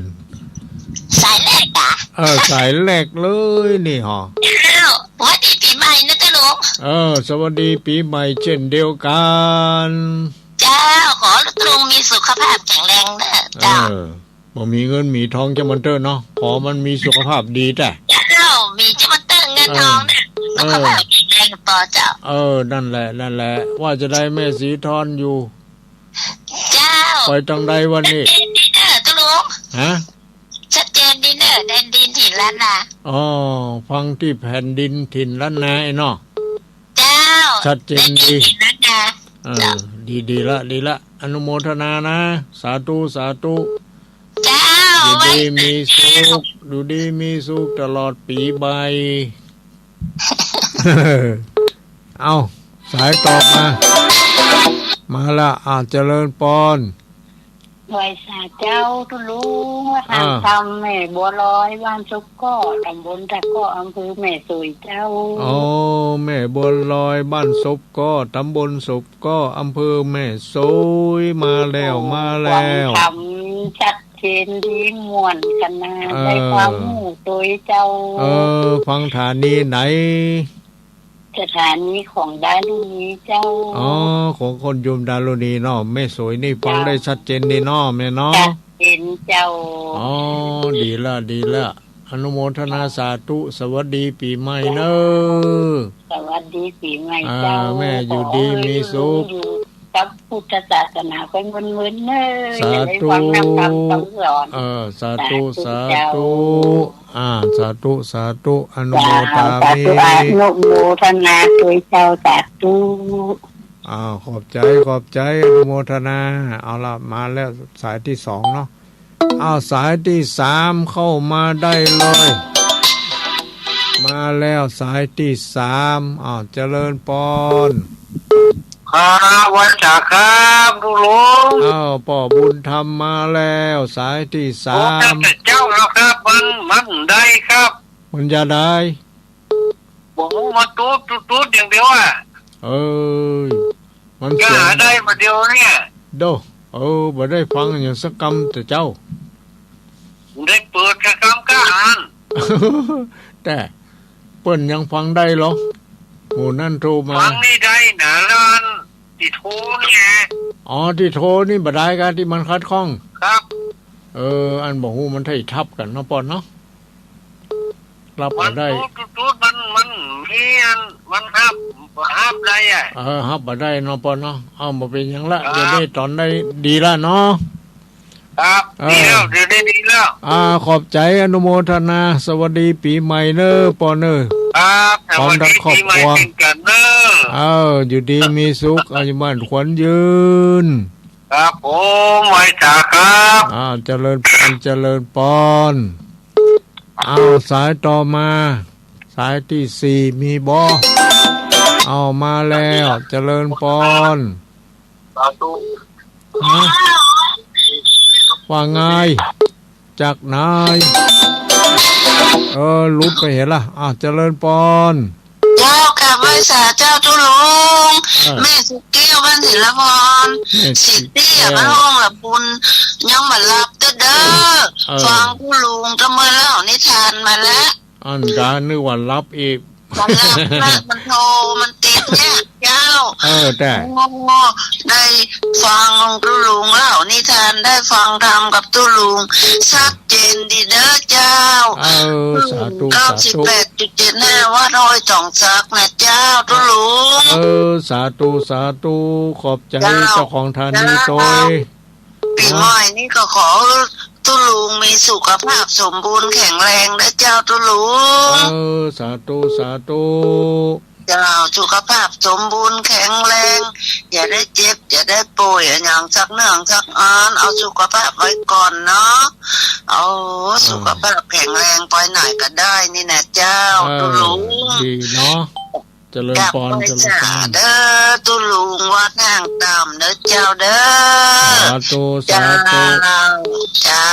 สายแรกกะ เออ สายแรกเลยนี่หอ อ้าว หวัดดีปี๋ใหม่นะตุ๊ลุง เออ สวัสดีปี๋ใหม่เจ้นเดียวกั๋น เจ้า ขอตุ๊ลุงมีสุขภาพแข็งแรงเน่อ เจ้า เออ บ่มีเงินมีทองจะมันเต๊อะเนาะ ขอมันมีสุขภาพดีแต๊ เจ้า มีจะมันเต๊อะเงินทองเน่อ เออ สุขภาพแข็งแรงปอเจ้า เออ นั่นแหละ นั่นแหละ ว่าจะใดแม่สีทอนอยู่ เจ้า ไปตางใดวันนี้ ชัดเจนดีเน่อตุ๊ลุง ฮะ ชัดเจนดีเน่อ แดนดินถิ่นล้านนา อ๋อ ฟังตี้แผ่นดินถิ่นล้านนาไอ้เนาะ เจ้า ชัดเจนดี แดนดินถิ่นล้านนา เออ เจ้า ดี ดีละ ดีละ อนุโมทนานะ สาธุ สาธุ เจ้า อยู่ดีมีสุข อยู่ดีมีสุขตลอดปี๋ใหม่ เอา สายต่อมา มาละ อ่า เจริญปอน ไหว้สาเจ้าตุ๊ลุง ว่า อ่า ทางธรรมแม่บัวลอย บ้านศพก้อ ตำบลตะก้อ อำเภอแม่สวยเจ้า อ๋อ แม่บัวลอย บ้านศพก้อ ตำบลศพก้อ อำเภอแม่สวย มาแล้ว มาแล้ว ฟังธรรมชัดเจนดี ม่วนขนาด เออ ได้ความฮู้โตยเจ้า เออ ฟังสถานีไหน สถานีของดารุณีเจ้า อ๋อ ของคนโยมดารุณีเนาะ แม่สวยนี่ฟัง เจ้า ได้ชัดเจนดีเนาะแม่เนาะ ชัดเจนเจ้า อ๋อ ดีละ ดีละ อนุโมทนาสาธุ สวัสดีปี๋ใหม่เน่อ สวัสดีปี๋ใหม่เจ้า อ่า แม่อยู่ดีมีสุข ขอให้อยู่กับพุทธศาสนาไปเมินๆ เน่อ สาธุ อย่าได้ฟังนำคำสอน เออ สาธุ สาธุ สาธุ อ่า สาธุ สาธุ อนุโมทามิ สาธุ อนุโมทนาโตยเจ้า สาธุ อ่า ขอบใจ๋ ขอบใจ๋ อนุโมทนา เอาละ มาแล้วสายตี้สองเนาะ อ้าว สายตี้สามเข้ามาได้เลย มาแล้วสายตี้สาม อ้าว เจริญปอน ครับ ไหว้สาครับตุ๊ลุง อ้าว ป้อบุญธรรมมาแล้ว สายตี้สาม โอ้ ตั้งแต่เจ๊าแล้วครับ มัน มันได้ครับ มันจะได้ บ่ฮู้ มันตุ๊ดตุ๊ดตุ๊ดอย่างเดียวอะ เอ้ย มัน ก็ เสียง หาได้มาเดียวเนี่ย โด เออ บ่ได้ฟังอย่างสักกำแต่เจ๊า ได้เปิดสักกำก็หัน แต่เปิ้นยังฟังได้เหรอ หมู่นั่นโทรมา ฟังนี่ได้นะ แล้วอันตี้โทรนี่ไง อ๋อ ตี้โทรนี่บ่ได้กะ ตี้มันขัดข้อง ครับ เออ อันบ่ฮู้มันไถ่ทับกั๋นเนาะปอนเนาะ ฮับบ่ได้ มันตุ๊ดตุ๊ดตุ๊ด มัน มันมีอัน มันฮับ ฮับได้อะ เออ ฮับบ่ได้เนาะปอนเนาะ เอา บ่เป๋นหยังละ ครับ เดี๋ยวนี้ต๋อนได้ดีละเนาะ ครับ เออ ดีแล้ว เดี๋ยวนี้ดีแล้ว อ่า ขอบใจ๋ อนุโมทนา สวัสดีปี๋ใหม่เน่อปอนเน่อ ครับ พร้อมทั้งครอบครัว สวัสดีปี๋ใหม่เช่นกั๋นเน่อ เออ อยู่ดีมีสุข อายุมั่นขวัญยืน ครับผม ไหว้สาครับ อ่า เจริญปอน เจริญปอน เอา สายต่อมา สายตี้สี่มีบ่ เอา มาแล้ว เจริญปอน สาธุ ฮะ ว่าไง จากไหน เออ หลุดไปเหียละ อ่ะ เจริญปอน เจ้า กราบไหว้สาเจ้าตุ๊ลุง เออ แม่สุแก้ว บ้านศิลปร แม่สุแก้ว สิทธิ์เตี้ย บ้านห้องละปุน ยังบ่หลับเต๊อะเด้อ เออ ฟังตุ๊ลุงตะเมินเล่านิทานมาแล้ว อันกานึกว่าหลับอีก มันหลับนะ มันโทร มันติดเนี่ยเจ้า เออ แต่ โอ้ ได้ฟังตุ๊ลุงเล่านิทาน ได้ฟังธรรมกับตุ๊ลุง ชัดเจนดีเด้อเจ้า เออ สาธุ เก้าสิบแปดจุดเจ็ดห้า สาธุ วัดห้วยสองสักนะเจ้า ตุ๊ลุง เออ สาธุ สาธุ ขอบใจ๋ เจ้า เจ้าของธานี เจ้า โตย ปี๋ใหม่นี่ก็ขอตุ๊ลุงมีสุขภาพสมบูรณ์แข็งแรงนะเจ้าตุ๊ลุง เออ สาธุ สาธุ เจ้า สุขภาพสมบูรณ์แข็งแรง อย่าได้เจ็บ อย่าได้ป่วยอะหยังสักเนื่องสักอัน เอาสุขภาพไว้ก่อนเนาะ เอา อ่า สุขภาพแข็งแรง ไปไหนก็ได้นี่นะเจ้า เออ ตุ๊ลุง ดีเนาะ เจริญปอน เจริญปอน เด้อตุ๊ลุง ว่าทางตามเด้อเจ้าเด้อ สาธุ สาธุ เจ้า เจ้า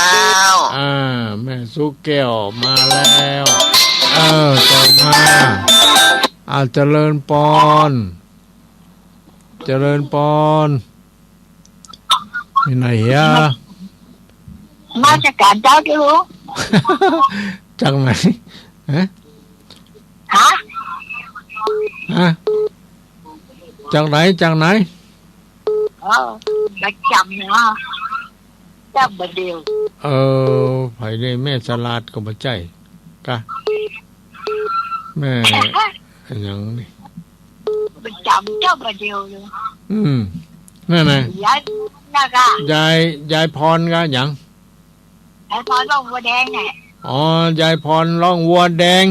อ่า แม่สุแก้วมาแล้ว เออ ต่อมา อ่า เจริญปอน เจริญปอน มีไหนเหีย มาจากการเจ้าตุ๊ลุง จากไหน ฮะ ฮะ ฮะ จากไหน จากไหน เออ ประจ๋ำเนาะ เจ้าบ่าเดียว เออ ไผนี่ แม่สลาดก็บ่ใจ้ กะ แม่ อะหยังนี่ ประจ๋ำเจ้าบ่าเดียวเลย อืม นั่นน่ะ ยาย นะกะ ยาย ยายพรกะหยัง ยายพรร่องบัวแดงไง อ๋อ ยายพรร่องบัวแดง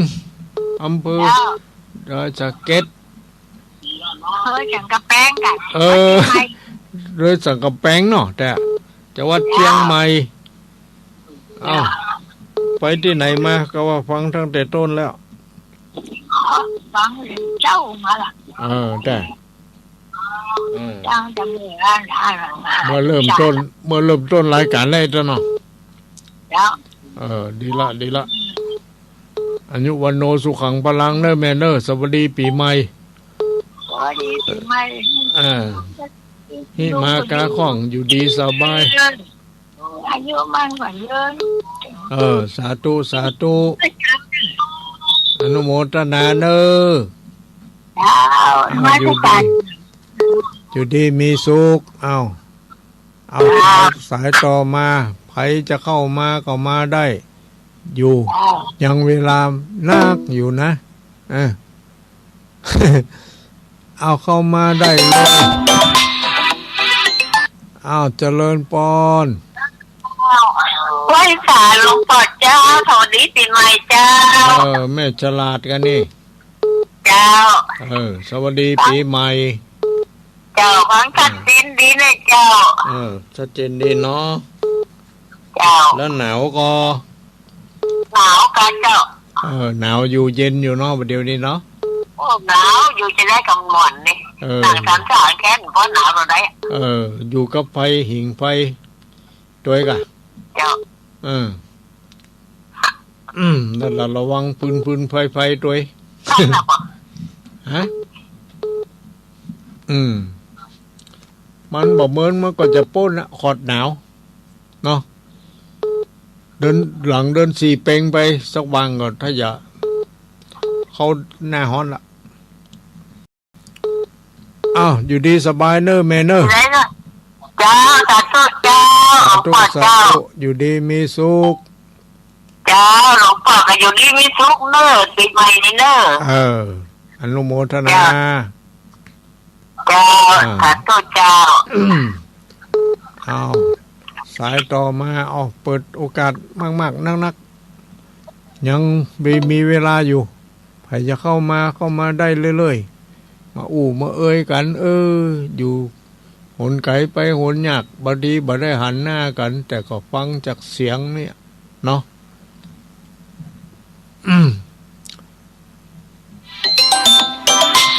อำเภอ เจ้า ดอยสะเก็ด อำเภอสันกำแปงกะ เออ เชียงใหม่ ดอยสันกำแปงเนาะ แต่จังหวัดเชียงใหม่ เจ้า เอ้า ไปตี้ไหนมา ก็ว่าฟังตั้งแต่ต้นแล้ว ฟังเจ้ามาละ เออ แต่ เออ ตั้งแต่เมื่อ เมื่อเริ่มต้น เมื่อเริ่มต้นรายการแรกแล้วเนาะ เจ้า เออ ดีละ ดีละ อายุวัณโณสุขังพลังเน้อแม่เน้อ สวัสดีปี๋ใหม่ สวัสดีปี๋ใหม่ เออ หิมากาข้อง อยู่ดีสบาย อายุมั่นขวัญยืน เออ สาธุ สาธุ อนุโมทนาเน้อ เจ้า อ่า นมัสการ อยู่ดี อยู่ดีมีสุข เอ้า เอา ครับ สาย สายต่อมา ใผจะเข้ามาก็มาได้ อยู่ เจ้า ยังเวลานักอยู่นะ เออ เอาเข้ามาได้เลย อ้าว เจริญปอน ไหว้สาหลวงปู่เจ้า สวัสดีปี๋ใหม่เจ้า เออ แม่ฉลาดกะนี่ เจ้า เออ สวัสดีปี๋ใหม่ เจ้า ฟังชัดเจนดีนะเจ้า เออ ชัดเจนดีเนาะ เจ้า แล้วหนาวก็ หนาวกะเจ้า เออ หนาวอยู่เย็นอยู่เนาะ บ่าเดี่ยวนี้เนาะ โอ้ หนาวอยู่จะได้กำหม่อนนี่ เออ นั่งสันสานแค่น เพราะหนาวเราได้ เออ อยู่กับไฟ ผิงไฟ ตวยกะ เจ้า เออ อืม นั่นละ ระวังปืน ปืนไฟ ไฟตวย ฮะ อืม มันบ่เหมือน มันก็จะป๊นอะ ขอดหนาว เนาะ เดือน หลังเดือนสี่เป๋งไปสักวังก่อน ถ้าจะเข้าหน้าฮ้อนละ อ้าว อยู่ดีสบายเน้อแม่เน้อ ได้เนาะ เจ้า สาธุเจ้า สาธุ หลวงปู่เจ้า สาธุ อยู่ดีมีสุข เจ้า หลวงปู่ก็อยู่ดีมีสุขเน้อ ปี๋ใหม่นี่เน้อ เออ อนุโมทนา เจ้า เจ้า อ่า สาธุเจ้า เอา สายต่อมา เอา เปิดโอกาสมากๆ นักๆ ยังมี มีเวลาอยู่ ใผจะเข้ามา เข้ามาได้เรื่อยๆ มาอู้มาเอยกั๋น เออ อยู่หนไก๋ไปหนยาก บางทีบ่ได้หันหน้ากั๋น แต่ก็ฟังจากเสียงเนี่ย เนาะ อืม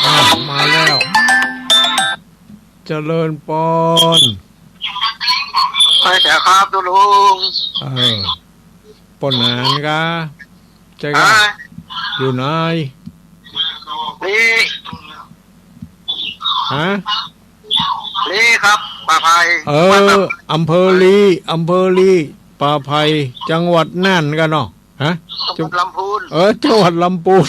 อ่ะ มาแล้ว เจริญปอน ไปเถอะครับตุ๊ลุง เออ ปอนหนานกา ใจ้กา ฮะ อยู่ไหน นี่ ฮะ นี่ครับ ป่าไผ่ เออ บ้านป่าไผ่ อำเภอลี อำเภอลี ป่าไผ่ จังหวัดน่านกาเนาะ ฮะ จังหวัดลำพูน เออ จังหวัดลำพูน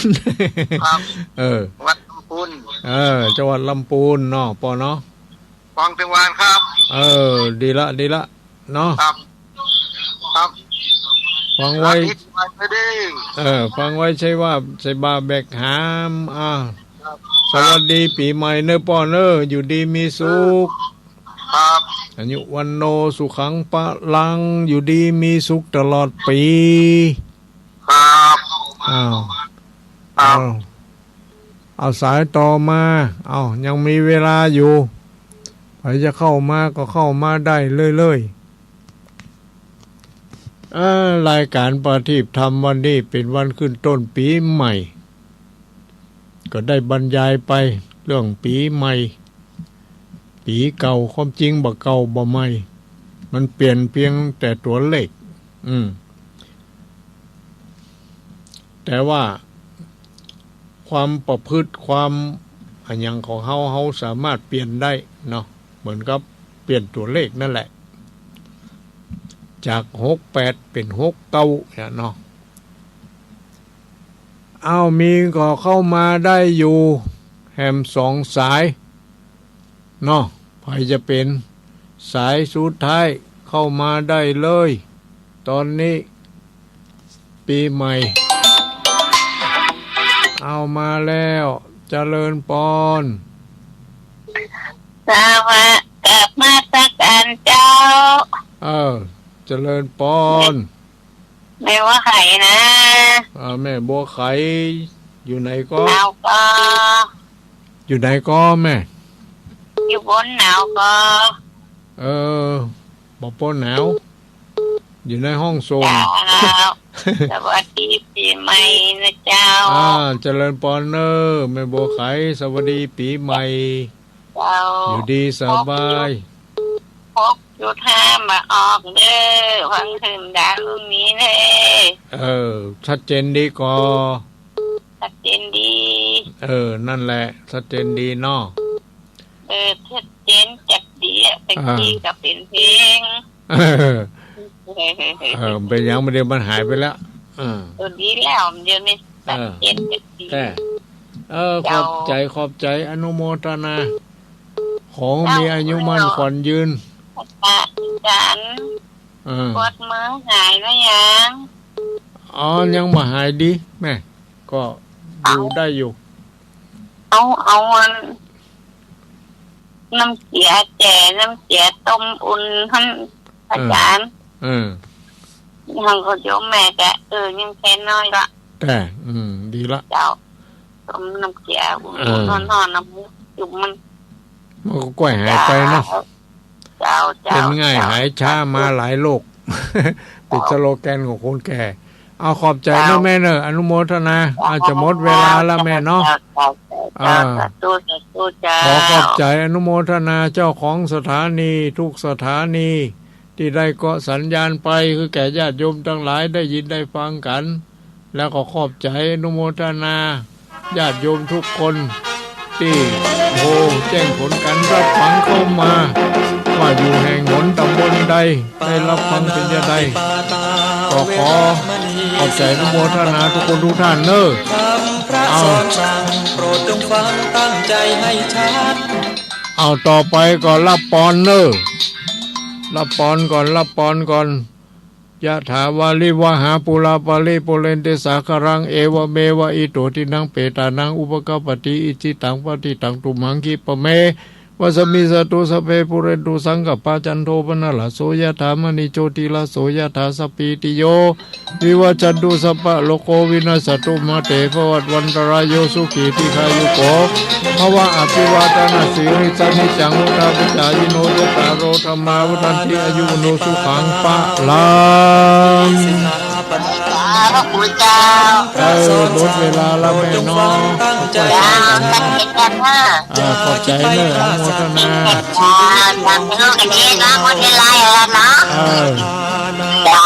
ครับ เออ จังหวัดลำพูน เออ จังหวัดลำพูนเนาะ ปอเนาะ ฟังเสียงหวานครับ เออ ดีละ ดีละ เนาะ ครับ ครับ ฟังไว้ อาทิตย์ใหม่ไม่ได้ เออ ฟังไว้ใช่ว่า ใช่บ่าแบกหาม อ่า ครับ สวัสดีปี๋ใหม่เน้อปอเน้อ อยู่ดีมีสุข ครับ อายุวัณโณสุขังพลัง อยู่ดีมีสุขตลอดปี๋ ครับ อ้าว ครับ อ้าว เอาสายต่อมา เอา ยังมีเวลาอยู่ ใผจะเข้ามาก็เข้ามาได้เรื่อยๆ เอ้อ รายก๋านประทีปธรรมวันนี้เป๋นวันขึ้นต้นปี๋ใหม่ ก็ได้บรรยายไปเรื่องปี๋ใหม่ ปี๋เก่า ความจริงบ่เก่าบ่ใหม่ มันเปลี่ยนเพียงแต่ตั๋วเลข อืม แต่ว่าความประพฤติ ความอะหยังของเฮา เฮาสามารถเปลี่ยนได้เนาะ เหมือนกับเปลี่ยนตั๋วเลขนั่นแหละ จากหกแปดเป๋นหกเก้าเนี่ยเนาะ อ้าว มีก็เข้ามาได้อยู่แหมสองสายเนาะ ใผจะเป๋นสายสุดท้าย เข้ามาได้เลย ต๋อนนี้ปี๋ใหม่ เอามาแล้ว เจริญปอน สวัสดี กราบนมัสก๋านเจ้า เออ เจริญปอน แม่บัวไขนะ อ่า แม่บัวไข อยู่ไหนก็ หนาวก็ อยู่ไหนก็แม่ อยู่บนหนาวก็ เออ บ่ปนหนาว อยู่ในห้องส่ง เจ้า สวัสดีปี๋ใหม่นะเจ้า อ่า เจริญปอนเน่อ แม่บัวไข สวัสดีปี๋ใหม่ เจ้า อยู่ดีสบาย หกจุดห้า บ่ออกเน่อ ฟังขึ้นดาวรุ่งนี้เน่อ เออ ชัดเจนดีก่อ ชัดเจนดี เออ นั่นแหละ ชัดเจนดีเนาะ เออ ชัดเจนจัดดีอะ ตะกี้ก็เป๋นเพลง เออ เออ เป๋นหยัง บ่าเดี๋ยวมันหายไปแล้ว เออ เออ ดีแล้ว เดี๋ยวนี้ เออ ชัดเจนจัดดี แต่ เออ เจ้า ขอบใจ๋ ขอบใจ๋ อนุโมทนา ขอมีอายุมั่นขวัญยืน อาจารย์ เออ ปวดมือหายแล้วยัง อ๋อ ยังบ่หายดี แม่ ก็อยู่ได้อยู่ เอา เอาอัน น้ำเกลือแจ่ น้ำเกลือต้มอุ่นหั้น อาจารย์ เออ เฮาก็โยมแม่ก็ เออ ยังแค่น้อยละ แต่ อืม ดีละ เจ้า ต้มน้ำเกลืออุ่นๆ เออ ฮ้อนๆ น้ำมูกจุ่มมัน มันก็ก้อยหายไปเนาะ เจ้า เจ้า เป๋นง่าย เจ้า หายช้า เจ้า มาหลายโรค ติดสโลแกนของคนแก่ เอา ขอบใจ๋เนาะแม่เนาะ อนุโมทนา อาจจะหมดเวลาแล้วแม่เนาะ เจ้า เจ้า เจ้า อ่า สาธุ สาธุ เจ้า ขอขอบใจ๋อนุโมทนาเจ้าของสถานีทุกสถานี ตี้ได้เกาะสัญญาณไป หื้อแก่ญาติโยมตังหลายได้ยินได้ฟังกั๋น แล้วก็ขอบใจ๋อนุโมทนา ญาติโยมทุกคนตี้โทรแจ้งผลก๋านฮับฟังเข้ามา ว่าอยู่แห่งหนต๋ำบลใด ได้ฮับฟังเป๋นจาใด ก็ขอขอบใจ๋อนุโมทนาทุกคนทุกท่านเน่อ เอา เอา ต่อไปก็ฮับปอนเน่อ ฮับปอนก่อน ฮับปอนก่อน ยะถาวาริวะหาปูราปะริปูเรนติสาคารัง เอวะเมวะอิโตทินังเปตานังอุปะกัปปะติ อิจฉิตังปัตถิตังตุมหังคิปะเมวะสะมิชฌะตุ สัพเพปูเรนตุสังกัปปา จันโทปะนะระโสยะถา มะณิโชติระโสยะถา สัพพีติโยวิวัชชันตุ สัพพะโรโควินัสสะตุ มาเตภวัตวันตะราโย สุขีทีฆายุโกภะวะ อะภิวาทะนะสีลิสสะนิจจัง วุฑฒาปะจายิโน จัตตาโร ธัมมา วัฑฒันติ อายุ วัณโณ สุขัง พะลัง สาธุเจ้า เออ หมดเวลาแล้วแม่เนาะ เจ้า ตั้งจิตกั๋นเน่อ อ่า ขอบใจ๋เน่อ อนุโมทนา เจ้า ตั้งลูกกั๋นดีเนาะ หมดเวลาแล้วเนาะ เออ เจ้า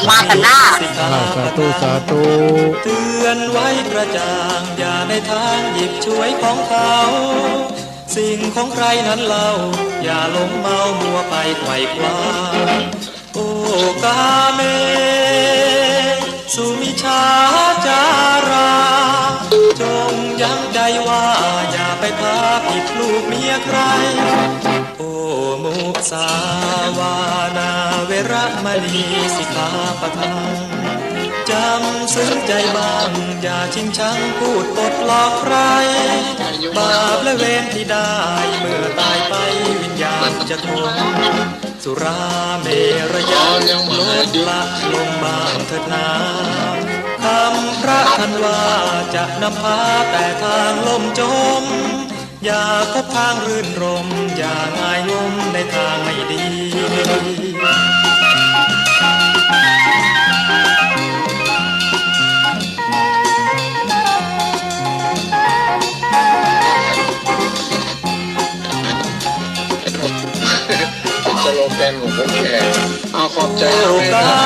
มากั๋นเนาะ อ่า สาธุ สาธุ เตือนไว้กระจ่าง อย่าในทางหยิบฉวยของเขา สิ่งของใครนั้นเล่า อย่าหลงเมามัวไปไขว่คว้า โอ้กาเม สุมิจฉาจารา จงยั้งใจว่า อย่าไปพาผิดลูกเมียใคร โอ้มุสาวาทา เวระมะณี สิกขาปะทัง จำซึ้งใจบ้าง อย่าชิงชังพูดปดหลอกใคร บาปและเวรที่ได้ เมื่อตายไปวิญญาณจะทน สุราเมรยะ อ๋อ ยังบ่หายดี ลดละลงบ้างเถิดนา คำพระธร ว่าจะนำพาแต่ทางล่มจม อย่าคบทางรื่นรมย์ อย่างายงมในทางไม่ดี สโลแกนของผมแก เอาขอบใจ๋ โอกาส